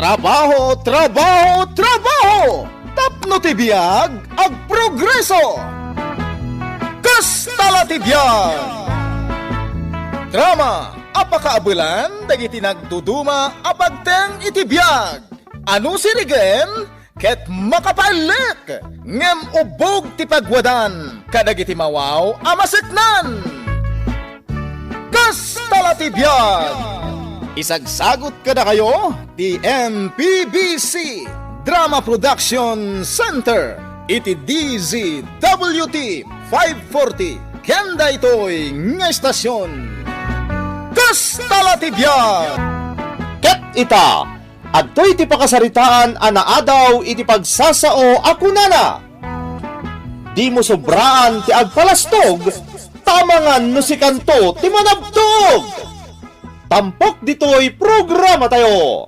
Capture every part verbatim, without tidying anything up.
Trabaho, trabaho, trabaho! Tapno ti biag, agprogreso! Kasta la ti biag! Drama a pakaabelan dagiti nagduduma a pagteng iti biag. Ano sirigen ket makapaellek, ngem ubbog ti pagwadan kadagiti mawaw a maseknan. Kasta la ti biag! Isagsagut kadakayo ti M P B C Drama Production Center iti D Z W T five forty ken daytoy nga estasion. Kasta la ti biag! Ket ita, adtoy ti pakasaritaan a naadaw iti pagsasao a kunana, "Dimo sobraan ti agpalastog, ta amangan no sikanto ti manabtog." Tampok ditoy programatayo.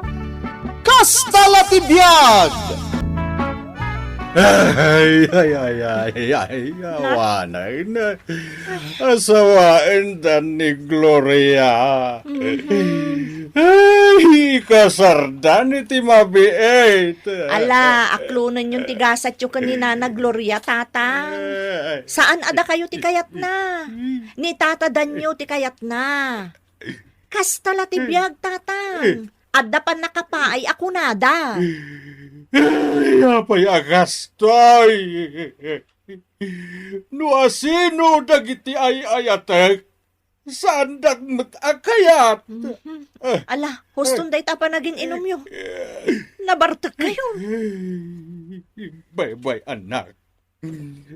Kasta la ti biag! Ay, ay, ay, ay, ay, awanen. Asawaendan ni Gloria. Mhm. Ay, ikasardan iti mabiit. Ala, aklonenyon ti gasatyo ken ni Nana Gloria, Tatang. Ay. Saan a dakayo ti kayatna. Ni Tata Danyo ti kayatna. Kasta la ti biag, Tatang. Adda pannakapaay a kunada. Ay, apay a kastoy? No asino dagiti ay-ayatek, saandak met a kayat. Mhm. Eh. Ala, huston dayta a panagin-inumyo. Nabartek kayo. Baybay, anak.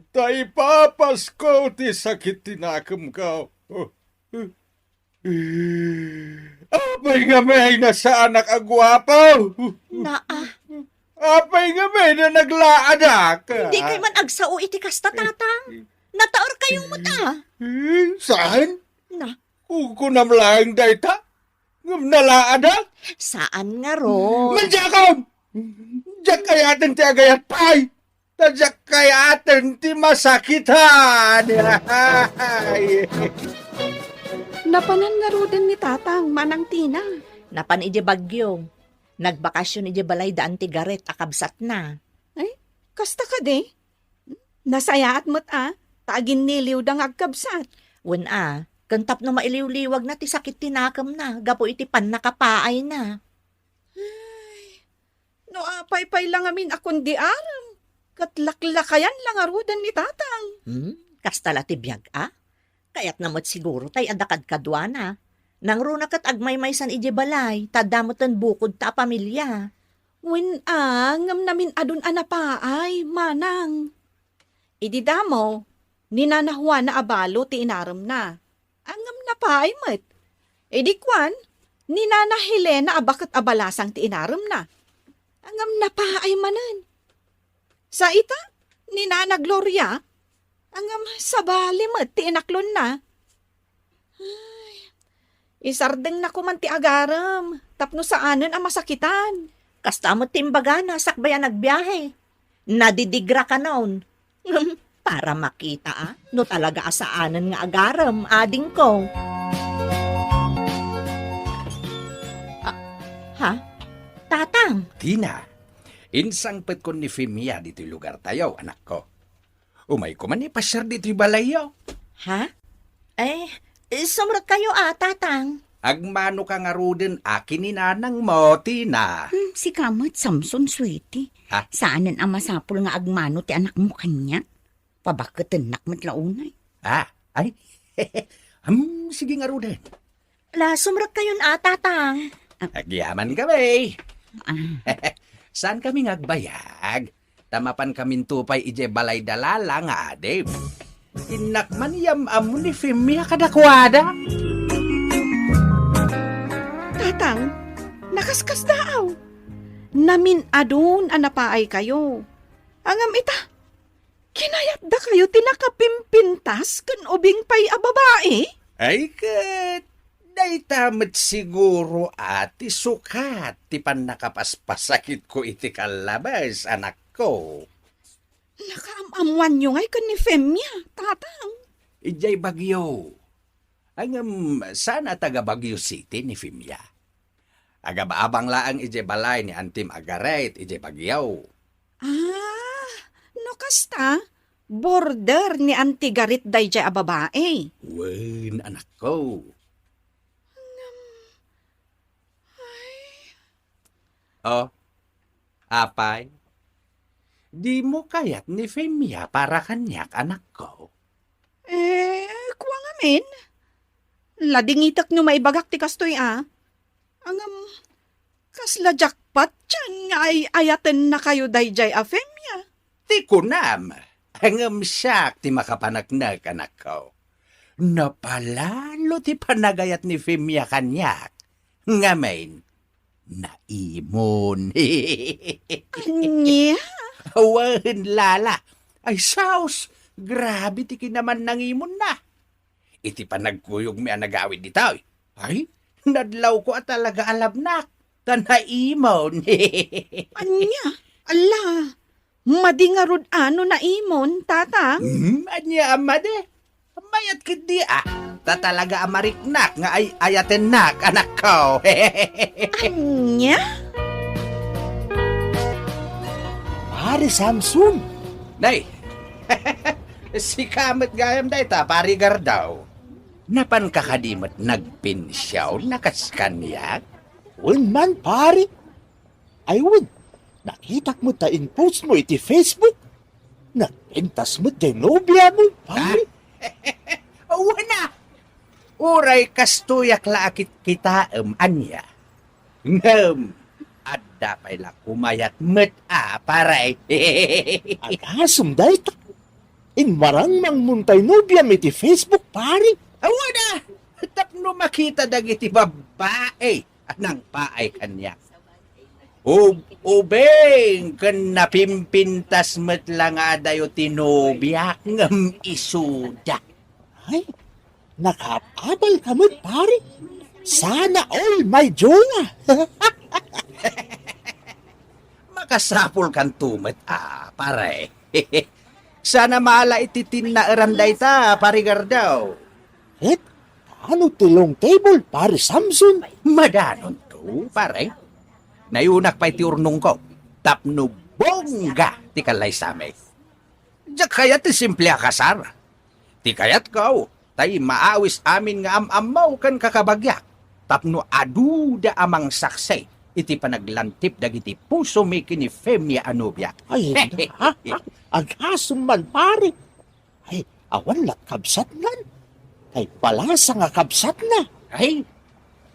Ta ipapasko ti sakit ti nakemko. Apay ngamin a saanak a guapo? Naa. Apay ngamin a naglaadak? Dikay man agsao iti kasta, Tatang. Nataor kayo met a. Eh, saan? Na. Kukunam laeng dayta? Ngem nalaadak? Saan ngarud? Mandiakon! Diak kayaten ti agayat pay! Ta diak kayaten ti masakitan. Napanan ngaruden ni Tatang, Manang Tina? Napan idiay Baguio. Nagbakasyon idiay balay da Auntie Gareth a kabsatna. Ay, kasta kadi? Nasayaat met a, ta aginniliwda nga agkabsat. Wen a, ken tapno mailiwliwagna ti sakit ti nakemna gapu iti pannakapaayna. Ay, no apay pay la ngamin a kundi arem, ket laklakayan la ngaruden ni Tatang. Hmm, kasta la ti biag a? Kayatna met siguro tay adda kadkaduana. Nangruna ket agmaymaysan idiay balay, ta adda met bukod ta a pamilia. Wen a, ngem namin-adun a napaay, Manang. Idi damo, ni Nana Juana a balo ti inaremna. Ngem napaay met. Idi kuan, ni Nana Helena a baket a balasang ti inaremna. Ngem napaay manen. Sa ita, ni Nana Gloria, ngem sabali met ti inaklonna. Ay, isardengna koman ti agarem tapno saanen a masakitan. Kasta met ti imbagana sakbay a nagbiahe. Nadidigra kanon. Para makita a no talaga a saanen nga agarem, adingko. Ah, ha? Tatang? Tina, insangpetkon ni Femia ditoy lugartayo, anakko. Umayko man ipasiar ditoy balayyo. Ha? Eh, sumrekkayo a, Tatang. Agmanoka ngaruden a ken ni nanangmo, Tina. Hmm, sika met, Samson, sweetie. Ha? Saanen a masapul nga agmano ti anakmo kaniak. Pabaketennak met la unay. Ah, ay. Hmm, sige ngaruden. La, sumrekkayon a, Tatang. Agyaman kami. Ah. Saan kami nga agbayag? Ta mapan kaminto pay idiay balay da Lala nga adim. Innak man iyam-ammo ni Femia kadakuada. Tatang, nakaskasdaaw. Namin-adun a napaaykayo. Ngem ita, kinayatdakayo ti nakapimpintas ken ubing pay a babai? Ay ket, dayta met siguro a ti sukat ti pannakapaspasakitko iti kallabes, anakko. Nakaam-ammoanyo ngay ken ni Femia, Tatang? Idiay Baguio. Ngem saan a taga Baguio City ni Femia? Agab-abang laeng idiay balay ni Auntie Margaret idiay Baguio. Ah, no kasta, border ni Auntie Garit daydiay a babai. Wen, anakko. Ngem, ay. Oh, apay? Dimo kayat ni Femia para kaniak, anakko? Eh, kua ngamin. Ladingitek no maibagak ti kastoy a. Ngem, kasla jackpot dian nga ay-ayatennakayo daydiay a Femia. Ti kunam, ngem siak ti makapaneknek, anakko. Napalalo ti panagayat ni Femia kaniak. Ngamin, naimon. Ania? Wen, Lala. Ay, sus, grabe ti kinaman-, nangimonna. Iti panagkuyogmi a nagawid ditoy, ay, nadlawko a talaga a labnak, ta naimon. Ania? Ala, madi ngarud a no naimon, Tatang? Hmm, ania a madi? Mayat ketdi a, ta talaga a mariknak nga ay-ayatennak, anakko. Ania? Pare Samson! Nay, sika met gayam dayta, Pare Gardaw. Napanka kadi met nagpension a kas kaniak? Wen man, pare. Ay, wen, nakitak met ta in-post mo iti Facebook. Nagpintas met diay nobiam, pare. Ah, wen a. Uray kastoyak la a kitkitaem, ania. Ngem, adda pay la kumayat met a, pare. Agasem dayta. Immarangmangmon tay nobiam iti Facebook, pare. Awan a! Tapno makita dagiti babbai a nangpaay kaniak. Ub-, ubing ken napimpintas met la nga adayo ti nobiak ngem isuda. Ay, nakaap-apalka met, pare. Sana all, my jowa. Makasapulkanto met a, pare. Sana maala iti tinnaeran dayta, Pare Gardaw. Ket, ano ti long table, Pare Samson? Madanonto, pare. Nayunak pay ti urnongko, tapno bongga ti kallaysami. Diak kayat ti simple a kasar. Ti kayatko, tay maawis amin nga am-ammo ken kakabagiak, tapno aduda a mangsaksi iti panaglantip dagiti pusomi ken ni Femia a nobiak. Ay, ha? Agasem man, pare. Ay, awan lat kabsatnan. Kay balasa nga kabsatna. Ay,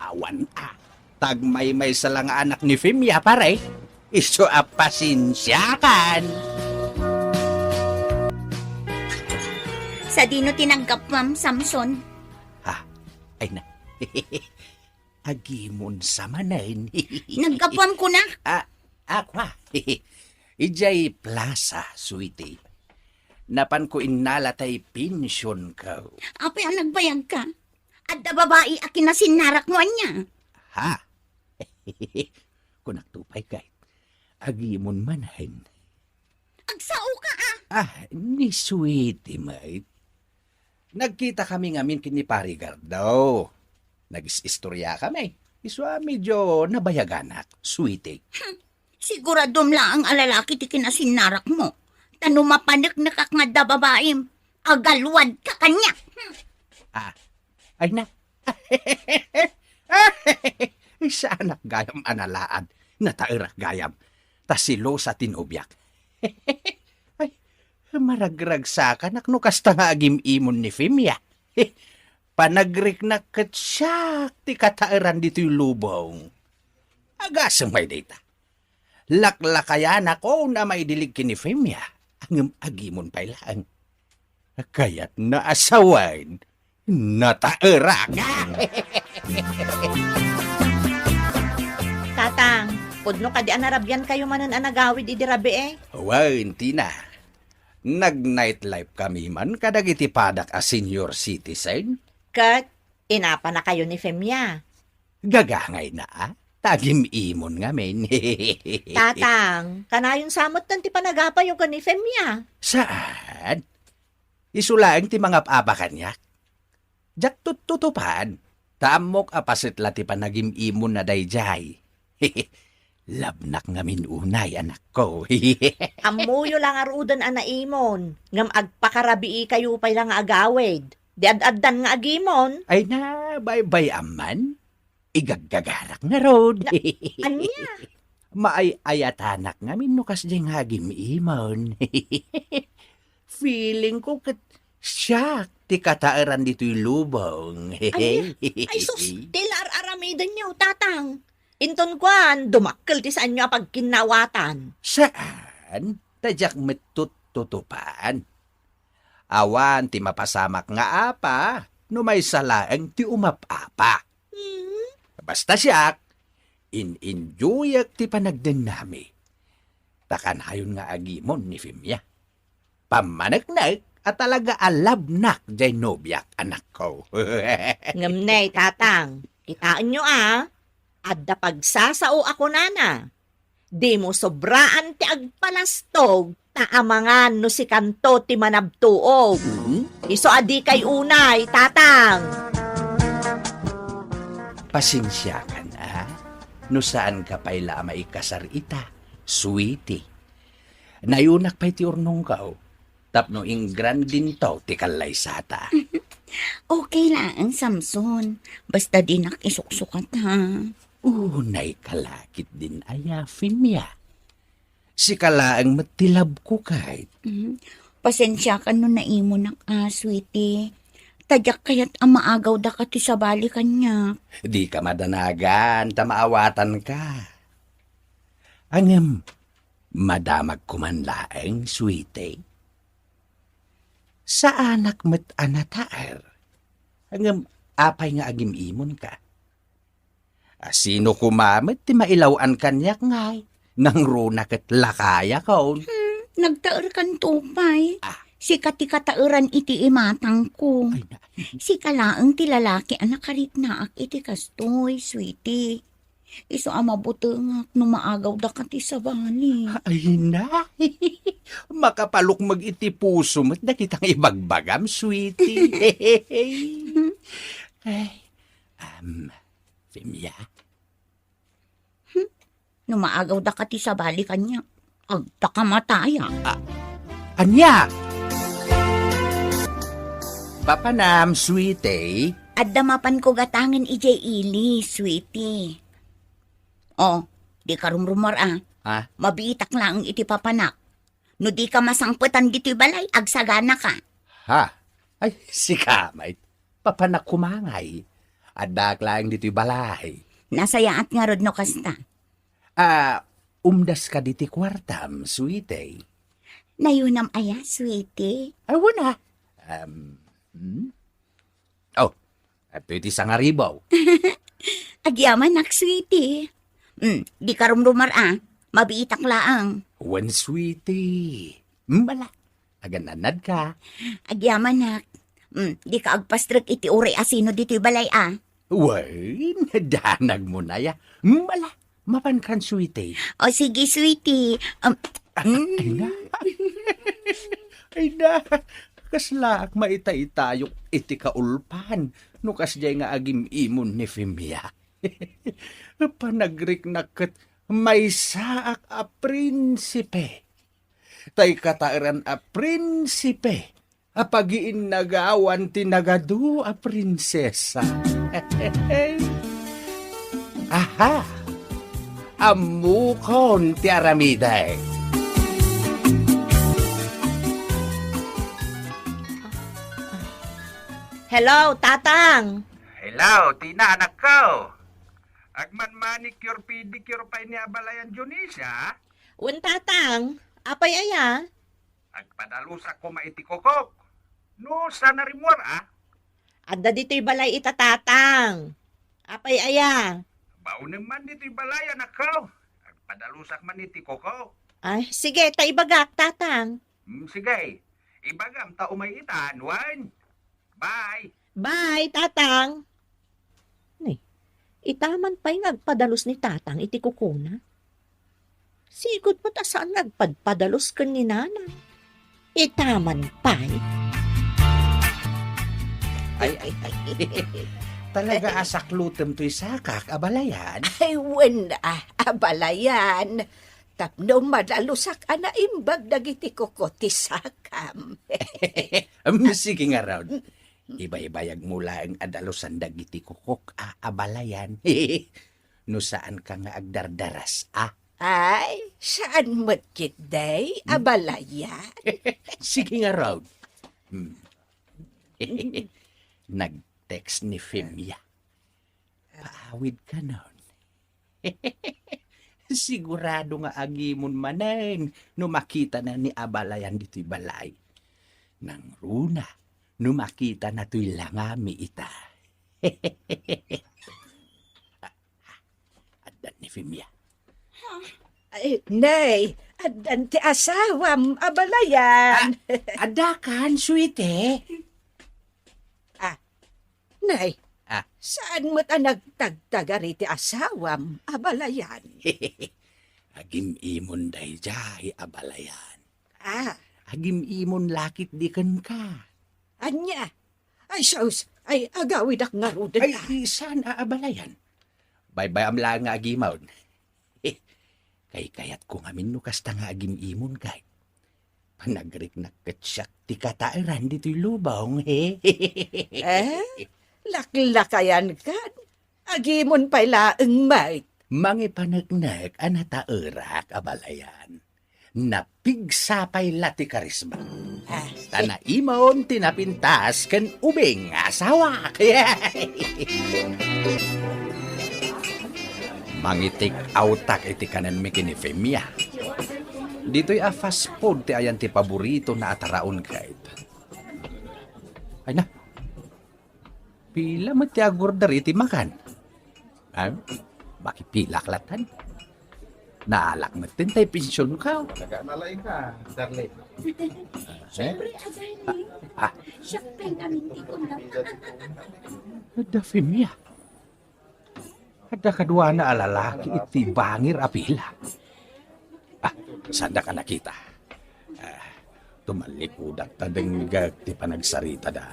awan a. Tagmaymaysa la nga anak ni Femia, pare. Isu a pasensiakan. Sadino ti naggapuam, Samson? Ha? Ay na. Agimon sa manen. Naggapuam kuna? Ah, ako, ah. Idiay plaza, sweetie. Napanko innala tay pensionko. Apay a nagbayagka? Adda babai a kinasinnarakmo ania? Ha? Kunakto pay ket, agimon manen. Agsaoka, ah! Ah, ni sweetie met. Nagkitakami ngamin ken ni Pare Gardo. Nagis-istoriakami. Isu a medyo nabayaganak, sweetie. Hmm. Siguradom laeng a lalaki ti kinasinnarakmo. Ta no mapaneknekak nga adda babaim, agalwadka kaniak. Hmm. Ah, ay na. Saanak gayam a nalaad. Nataerak gayam. Ta selosa ti nobiak. Ay, maragragsakanak no kasta nga agim-imon ni Femia. Panagriknak ket siak ti kataeran ditoy lubong. Agasem pay dayta. Laklakayanak a maidilig ken ni Femia, ngem agimon pay laeng. Kayatna a sawen, nataerak. Tatang, pudno kadi a narabiankayo manen a nagawid idi rabii? Wen, Tina. Nag-nightlife kami man kadagiti padak a senior citizen. Ket inapanakayo ni Femia? Gagangayna, a? Ta agim-imon ngamin. Tatang, kanayon sa metten ti panagapayo ken ni Femia? Saan? Isu laeng ti mangap-apa kaniak. Diak tuttutupan, ta ammok a paset la ti panagim-imonna daydiay. Labnak ngamin unay, anakko. Ammoyo la ngaruden a naimon, ngem agpakarabiikayo pay la nga agawid. Di ad-addan nga agimon. Ay na, baybay-am man. Igaggagarak ngarud. Na, ania? Maay-ayatanak ngamin no kasdiay nga agim-imon. Feeling ko ket siak ti kataeran ditoy lubong. Ania? Ay sus, ti la ar-aramidenyo, Tatang. Inton kuan, dumakkel ti saanyo a pagkinnawatan. Saan? Ta diak met tuttutupan. Awan ti mapasamak nga apa no maysa laeng ti umap-apa. Hmm? Basta siak, in-enjoyak ti panagdennami. Ta kanayon nga agimon ni Femia. Pammaneknek a talaga a labnak jay nobiak, anakko. Ngem ne, Tatang, kitaenyo a, adda pagsasao a kunana, "Dimo sobraan ti agpalastog, ta amangan no sikanto ti manabtuog." Mhm. Isu a dikay unay, Tatang. Pasensiakan, a? No saanka pay la a maikasar ita, sweetie. Nayunak pay ti urnongko, tapno ingrandinto ti kallaysata. Okay laeng, Samson. Basta dinak isuksukat, ha? Unay ka la ketdin aya, Femia. Sika laeng met ti labko, kayat. Mm. Pasensiakan no naimonak, a, sweetie. Ta diak kayat a maagawdaka ti sabali kaniak. Dika madanagan, ta maawatanka. Ngem, madamagko man laeng, sweetie. Saanak met a nataer. Ngem, apay nga agim-imonka? A, sino koma met ti mailaw-an kaniak ngay? Nangruna ket lakayakon. Hmm, nagtaerkanto pay. Ah. Sika ti kataeran iti imatangko. Ay, na. Sika laeng ti lalaki a nakariknaak iti kastoy, sweetie. Isu a mabutengak no maagawdaka ti sabali. Ay na, makapalukmeg iti puso met dagitang ibagbagam, sweetie. Ay, um, Femia? Hmm? No maagawdaka ti sabali kaniak, agpakamataya. Ah, ania? Papanam, sweetie? Adda mapanko gatangen idiay ili, sweetie. Oh, dika rumrumuar, a. Ha? Mabiitak laeng iti papanak. No dika masangpetan ditoy balay, agsaganaka. Ha? Ay, sika, may papanak koma ngay. Addaak laeng ditoy balay. Nasayaat ngarud no kasta. Ah, umdaska ditoy kuartam, sweetie. Nayunam aya, sweetie? Ay, wen a. Um, hmm? Oh, adtoy ti sangaribaw. Agyamanak, sweetie. Mm, dika rumrumuar, a. Mabiitak laeng. Wen, sweetie. Mm, ala, agan-annadka. Agyamanak. Mm, dika agpastrek iti uray a sino ditoy balay, a. Wen, danagmo nay a. Mm, ala, mapankan, sweetie. O, sige, sweetie. Um, mm. Ay na. Ay na. Kaslaak maitaytayok iti kaulpan no kasdiay nga agim-imon ni Femia. Panagriknak ket maysaak a prinsipe. Tay kataeran a prinsipe a pagiinnagawan ti nagadu a prinsesa. Aha! Ammokon ti aramidek. Hello, Tatang! Hello, Tina, anakko! Agman-manicure, pedicure pay ni abalayan Dionisia? Wen, Tatang. Apay aya? Agpadalusak koma iti kukok. No saan a rimmuar, a? Adda ditoy balay ita, Tatang. Apay aya? Baonem man ditoy balay, anakko. Agpadalusak man iti kukok. Ay, sige, ta ibagak, Tatang. Mm, sige. Ibagam ta umay ita, wen. Bye. Bye, Tatang. Ni, itaman pay nga agpadalus ni Tatang iti kukona. Sigud met a saan nga agpadpadalus ken ni Nanang. Itaman pay. Ay, ay, ay. Talaga a saklutem toy sakak, abalayan. Ay, wen, a, abalayan. Tapno madalusak a naimbag dagiti kuko ti sakam. Em, sige ngarud. Ibaybayag mo laeng a dalusan dagiti kukok a abalayan. No saan ka nga agdardaras, a? Ay, saan met ketdi, Hmm? abalayan? Sige ngarud. Hmm. Nag-text ni Femia. Paawid kanon. Sigurado nga agimon manen no makitana ni abalayan ditoy balay. Nangruna no makitana toy langami ita. Addan ni Femia. Ay, nay, addan ti asawam, abalayan. Ah, adda kan, sweetie? Ah, nay, Ah. saan met a nagtagtagari ti asawam, abalayan? Agim-imon daydiay, abalayan. Ah. Agim-imon la ketdi kenka. Ania? Ay, sus! Ay, agawidak ngaruden, Ay, ah. Saan a abalayan? Baybayam laeng nga agimon. Kaykayatko ngamin no kasta nga agim-imon, kay panagriknak ket siak ti kataeran ditoy lubong, he? Eh? Laklakayan kan? Agimon pay laeng met. Mangipaneknek a nataerak, abalayan. Napigsa pay la ti karisma. Ah. Ta naimon ti napintas ken ubing nga asawak. Mangi-take outak iti kanenmi ken ni Femia. Ditoy a fast food ti ayan ti paboritona a taraon, kayat. Ay na, Pila met ti agorder iti makan? Ha? Makipilak latan. Naalak met ti pensionko. Nagana laeng ka, darling. Eh? Siyempre, a darling. Ah. Siak pay ngamin ti kunam. Adda Femia. Adda kaduana a lalaki iti bangir a pila. Ah, saandak a nakita. Ah, tumallikudak ta dengngeg ti panagsaritada.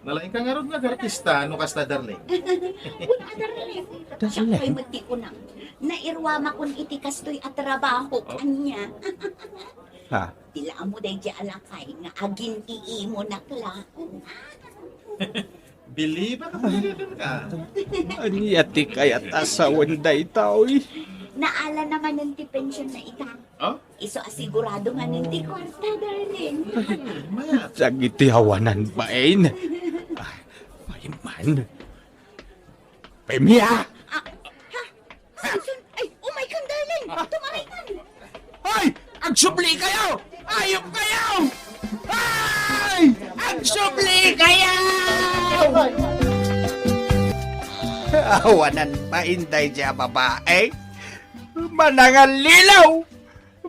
Nalaing ka ngarud nga agartista, no kasta, darling? Wen a, darling. Darling? Siak pay met ti kunam. Nairuamakon iti kastoy a trabaho, Oh. ania? Ha? Ti la ammo daydi a lakay nga agin-iimonak laeng. Believe ako talaga ka. Ania ti kayat a sawen daytoy? Naala na manen ti pension na ita. Oh? Isu a sigurado manen ti kwarta, darling. Ay, mayat. Dagiti awanan bain. Ah, paiman. Femia! Ah, ha? Samson, ay, umay kan, darling! Tumangay kan! Ay! Agsubli kayo! Ayop kayo! Ay! Agsubli kayo! Awanan pa inday diay a babae. Manangallilaw!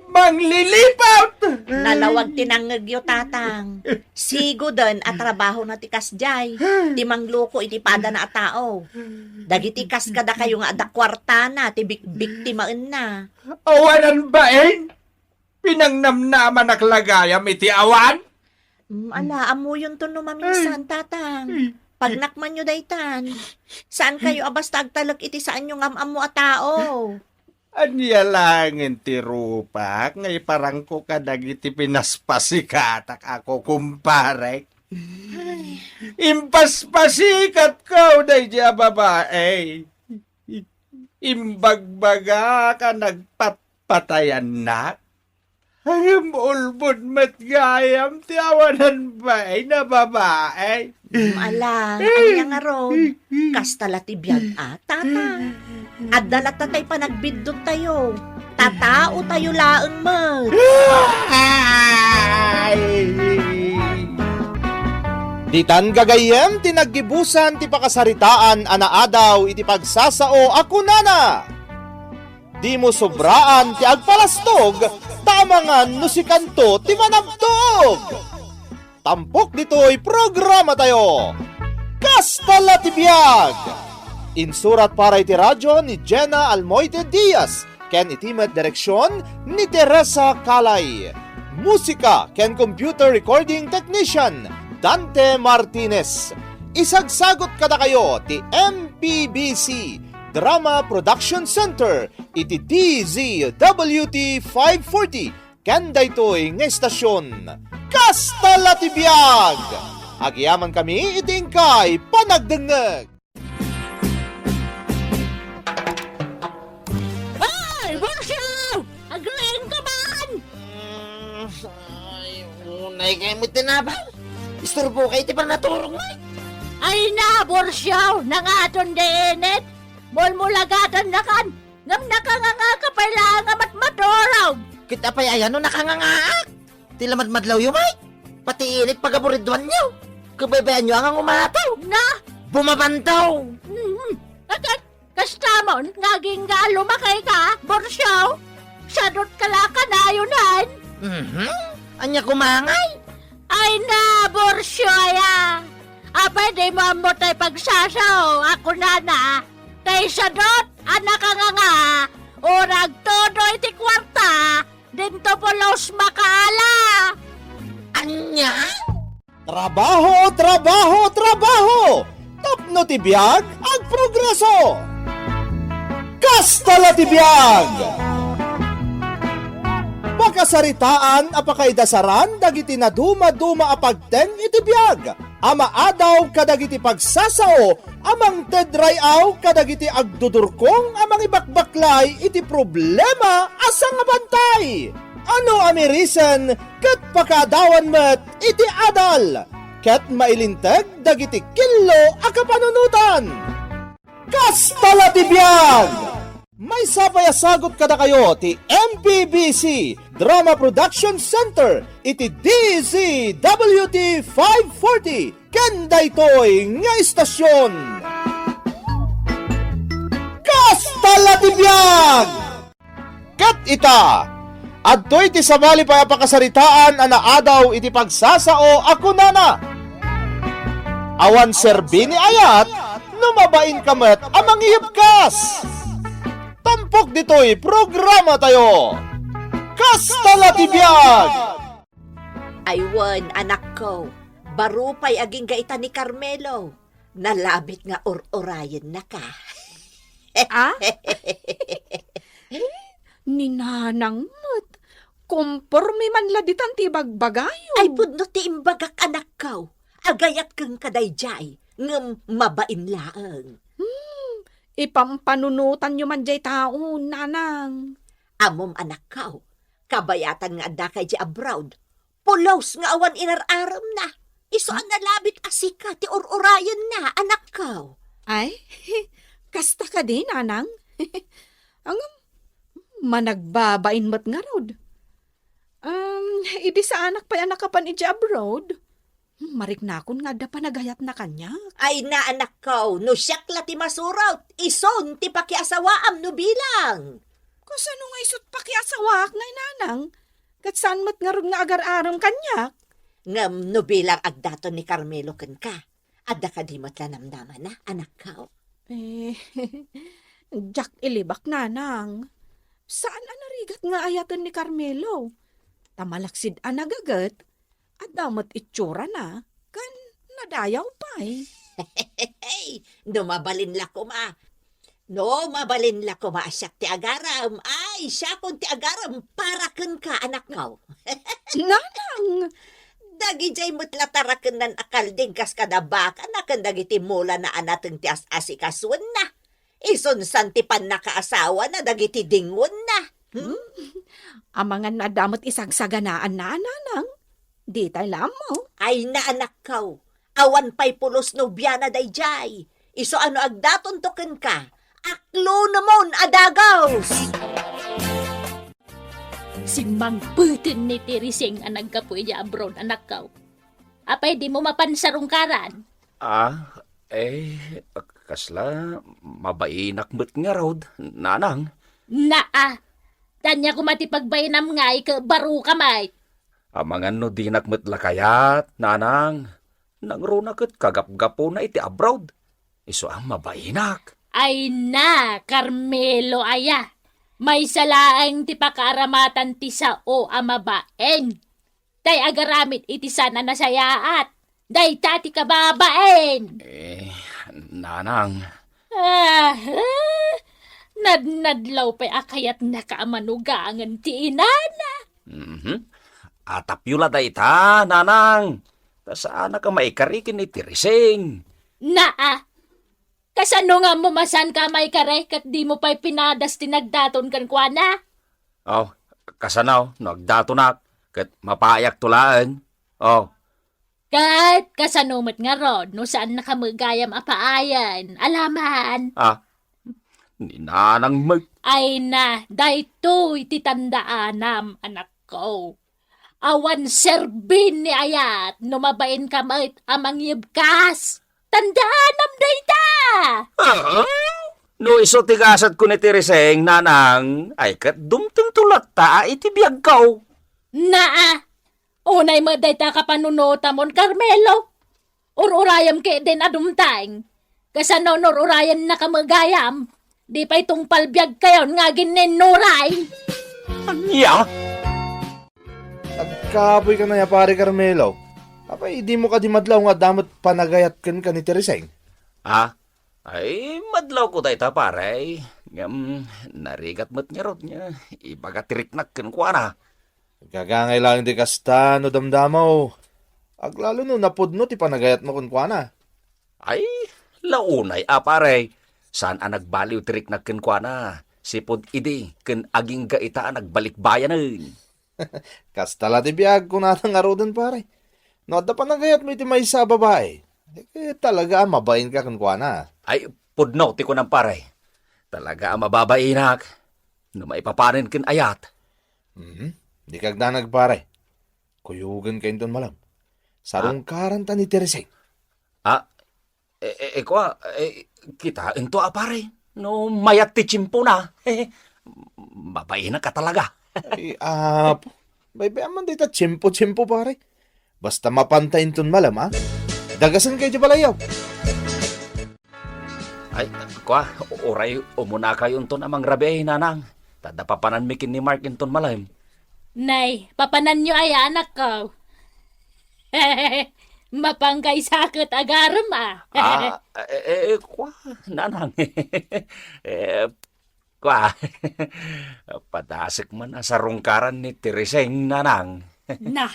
Mangliliput! Nalawag ti nangngegyo, Tatang. Sigoden a trabahona ti kasdiay, ti mangluko iti padana a tao. Dagiti kas kadakayo nga adda kuartana ti bikbiktimaenna. Awanan bain! Pinangnamnamanak la gayam iti awan? Mm, ala, ammoyonto no maminsan, Ay. Tatang. Ay. Pagnakmanyo daytan. Saan kayo a basta agtalek iti saanyo nga am-ammo a tao? Ania laengen ti rupak nga iparangko kadagiti pinaspasikatak a kukumparek? Ay. Impaspasikatko daydi a babae. Imbagbagak a nagpatpatayannak. Ngem ulbod met gayam ti awanan bain a babae. Mm, ala, ania ngarud? Kasta la ti biag a, Tatang. Adda latta tay panagbiddut tayo. Tatao tayo laeng met. Ay! Ditan gagayyem ti naggibusan ti pakasaritaan a naadaw iti pagsasao a kunana, "Dimo sobraan ti agpalastog, ta amangan no sikanto ti manabtuog." Tampok ditoy programa tayo. Kasta la ti biag! Insurat para iti radio ni Jenna Almoite Diaz ken iti met direksion ni Teresa Calay. Musika ken computer recording technician, Dante Martinez. Isagsagot kadakayo ti M P B C Drama Production Center iti D Z W T five forty ken daytoy nga estasion. Kasta la ti biag! Agyamankami iti inkay panagdengngeg. Ay, Borsyo! Agriing ka man! Mm, ay, unay kayo mo tinapay. Isturbo kayo ti panaturong mo. Ay na, Borsyo! Nangaton di init! Mulmulagatan na kan! Ngem nakanganga ka pay laeng a matmaturog! Ket apay aya no nakangangaak? Ti lamadmadlawyo, Mike. Pati init pagaburidwanyo. Kabaybayanyo a nga ngumato. Na? Bumabantaw. Mm. At, at, kastamon, nga agingga a lumakay ka, Borsyo? Sadot ka la kanayonan? Mhm. Anya kumangay? Ay na, Borsyo, aya. Apay di mo ammo tay pagsasao, ako nana. Tay sadot, a nakanganga, ura agtudo iti kuarta, dinto pulos makaala. Anya? Trabaho, trabaho, trabaho! Tapno ti biag, agprogreso! Kasta la ti biag! Pakasaritaan a pakaidasaran dagiti nadumaduma a pagteng iti biag a maadaw kadagiti pagsasao a mangted ray-aw kadagiti agdudurkong a mangibakbaklay iti problema a sangabantay. Ano a mirisen ket pakaadawan met iti adal ket mailinteg dagiti killo a kapanunotan. Kasta la ti biag! Maysa pay a sagut kadakayo ti M P B C Drama Production Center iti D Z W T five forty ken daytoy nga estasion. Kasta la ti biag! Ket ita, adtoy ti sabali pay a pakasaritaan a naadaw iti pagsasao a kunana, "Awan serbi ni ayat no mabain ka met a mangihibkas." Tampok ditoy programa tayo. Kasta la ti biag! Ay wen, anakko, baro pay agingga ita ni Carmelo. Nalabit nga ur-urayenna ka. Ah? Ni Nanang met, komporme man la ditan ti ibagbagayo. Ay, pudno ti imbagak, anakko. Agayat kenka daydiay, ngem mabain laeng. Hmm, ipampanunotanyo man diay tao, Nanang. Ammom, anakko, kabayatan nga addaka idiay abroad, pulos nga awan inar-aremna. Isu a nalabit a sika ti ur-urayenna, anakko. Ay, kasta kadi, Nanang? Ngem, managbabain met ngarud. Um, idi saanak pay a nakapan idiay abroad, hmm, mariknakon nga adda panagayatna kaniak. Ay na, anakko, no siak la ti masurot, isun ti pakiasawaam no bilang. Kasano nga isut pakiasawaak ngay, Nanang? Ket saan met ngarud nga agar-arem kaniak? Ngem no bilang agdaton ni Carmelo kenka, adda kadi met la namnamana, anakko? Eh, diak ilibak, Nanang. Saan a narigat nga ayaten ni Carmelo. Ta malaksid a nagaget, adda met itsurana, ken nadayaw pay. No mabalin la koma, no mabalin la koma a siak ti agarem, ay, siakon ti agarem para kenka, anakko. Nanang! Dagidiay met la tarakennan a kalding kas kada bakana ken dagiti mulana a nateng ti as-asikasuenna. Isunsan ti pannakaasawana dagiti dingonda. Hmm? Amangan no adda met isagsaganaanna, Nanang. Ditay la ammo. Ay na, anakko, awan pay pulos no biana daydiay. Isu a no agdatonto kenka, aklonomon a dagus. Simmangpeten ni Teresing a naggapu idiay abroad, anakko. Apay dimo mapan sarungkaran? Ah, eh, kasla, mabainak met ngarud, Nanang. Naa, ania koma ti pagbainam ngay ket baro ka met? Amangan no dinak met la kayat, Nanang. Nangruna ket kagapgapuna iti abroad. Isu a mabainak. Ay na, Carmelo aya. Maysa laeng ti pakaaramatan ti sao a mabain. Tay agaramid iti saan a nasayaat. Dayta ti kababain. Eh, nanang. Ah, nadnadlaw pay a kayatnaka a manugangen ti inana. Mhm. Atapyo la dayta, nanang. Ta saanak a maikari ken ni Tereseng. Naa, kasano nga masanka a maikari ket dimo pay pinadas ti nagdaton kenkuana? Oh, kasano no agdatonak ket mapaayakto laeng? Oh. Ket kasano met ngarud no saannaka met gayam a paayen? Alaman. Ah, ni nanang met. Ay na, daytoy ti tandaanam, anakko. Awan serbin ni ayat no mabainka met a mangyebkas. Tandaanam dayta! Ah? No isu ti gasatko ni Tereseng, nanang, ay ket dumtengto latta a iti biagko. Naa, unay met dayta kapanunotamon, Carmelo. Ur-urayam ketdin a dumteng. Kasano no ur-urayannaka met gayam? Di pay tungpal biagkayon nga aginninnuray. Ania? Agkapoyka aya, Pare Carmelo. Apay, dimo kadi madlaw nga adda met panagayat kenka ni Tereseng? Ah, ay, madlawko dayta, pare. Ngem, narigat met ngarud nga ibaga ti riknak kenkuana. Agangay laeng ti kasta no damdamaw. Aglalo no napudno ti panagayatmo kenkuana. Ay, launay a, pare. Saan a nagbaliw ti riknak kenkuana. Sipud idi ken agingga ita a nagbalikbayanen. Kasta la ti biag, kunana ngaruden, pare. No adda panagayatmo iti maysa a babai, eh, talaga a mabainka kenkuana. Ay, pudno ti kunam, pare. Talaga a mababainak no maipapanen ken ayat. Mhm. Dika agdanag, pare. Kuyogenka inton malem. Ah? Sarungkaranta ni Tereseng. Ah, eh, eh, eh, kua, eh, kitaento a, pare. No mayat ti tiempona. Mabainak a talaga. Ay, apo. Baybay-am man dayta tiempo-tiempo, pare. Basta mapanta inton malem, a? Dagasenkayo ti balayyo. Ay, kua, uray umunakayonton a mangrabii, nanang. Ta adda papananmi ken ni Mark inton malem. Nay, papananyo aya, anakko? Mapanka ket agarem, a. Ah, eh, eh, eh, kua, nanang. Eh, kua, padasek man a sarungkaran ni Tereseng, nanang. Na.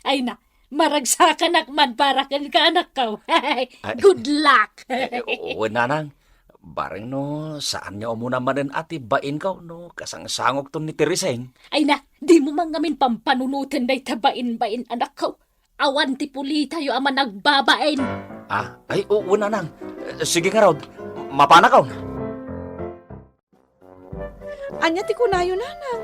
Ay na, maragsakanak man para kenka, anakko. Ay. Good luck. Eh, eh, oo, nanang. Bareng no, saan nga umuna manen a ti bainko no kasangsangokton ni Tereseng. Ay na, dimo man ngamin pampanunoten dayta bain-bain, anakko. Awan ti pulitayo a managbabain. Ah, ay, oo, nanang. Eh, sige ngarud, mapanakon. Ania ti kunayo, nanang?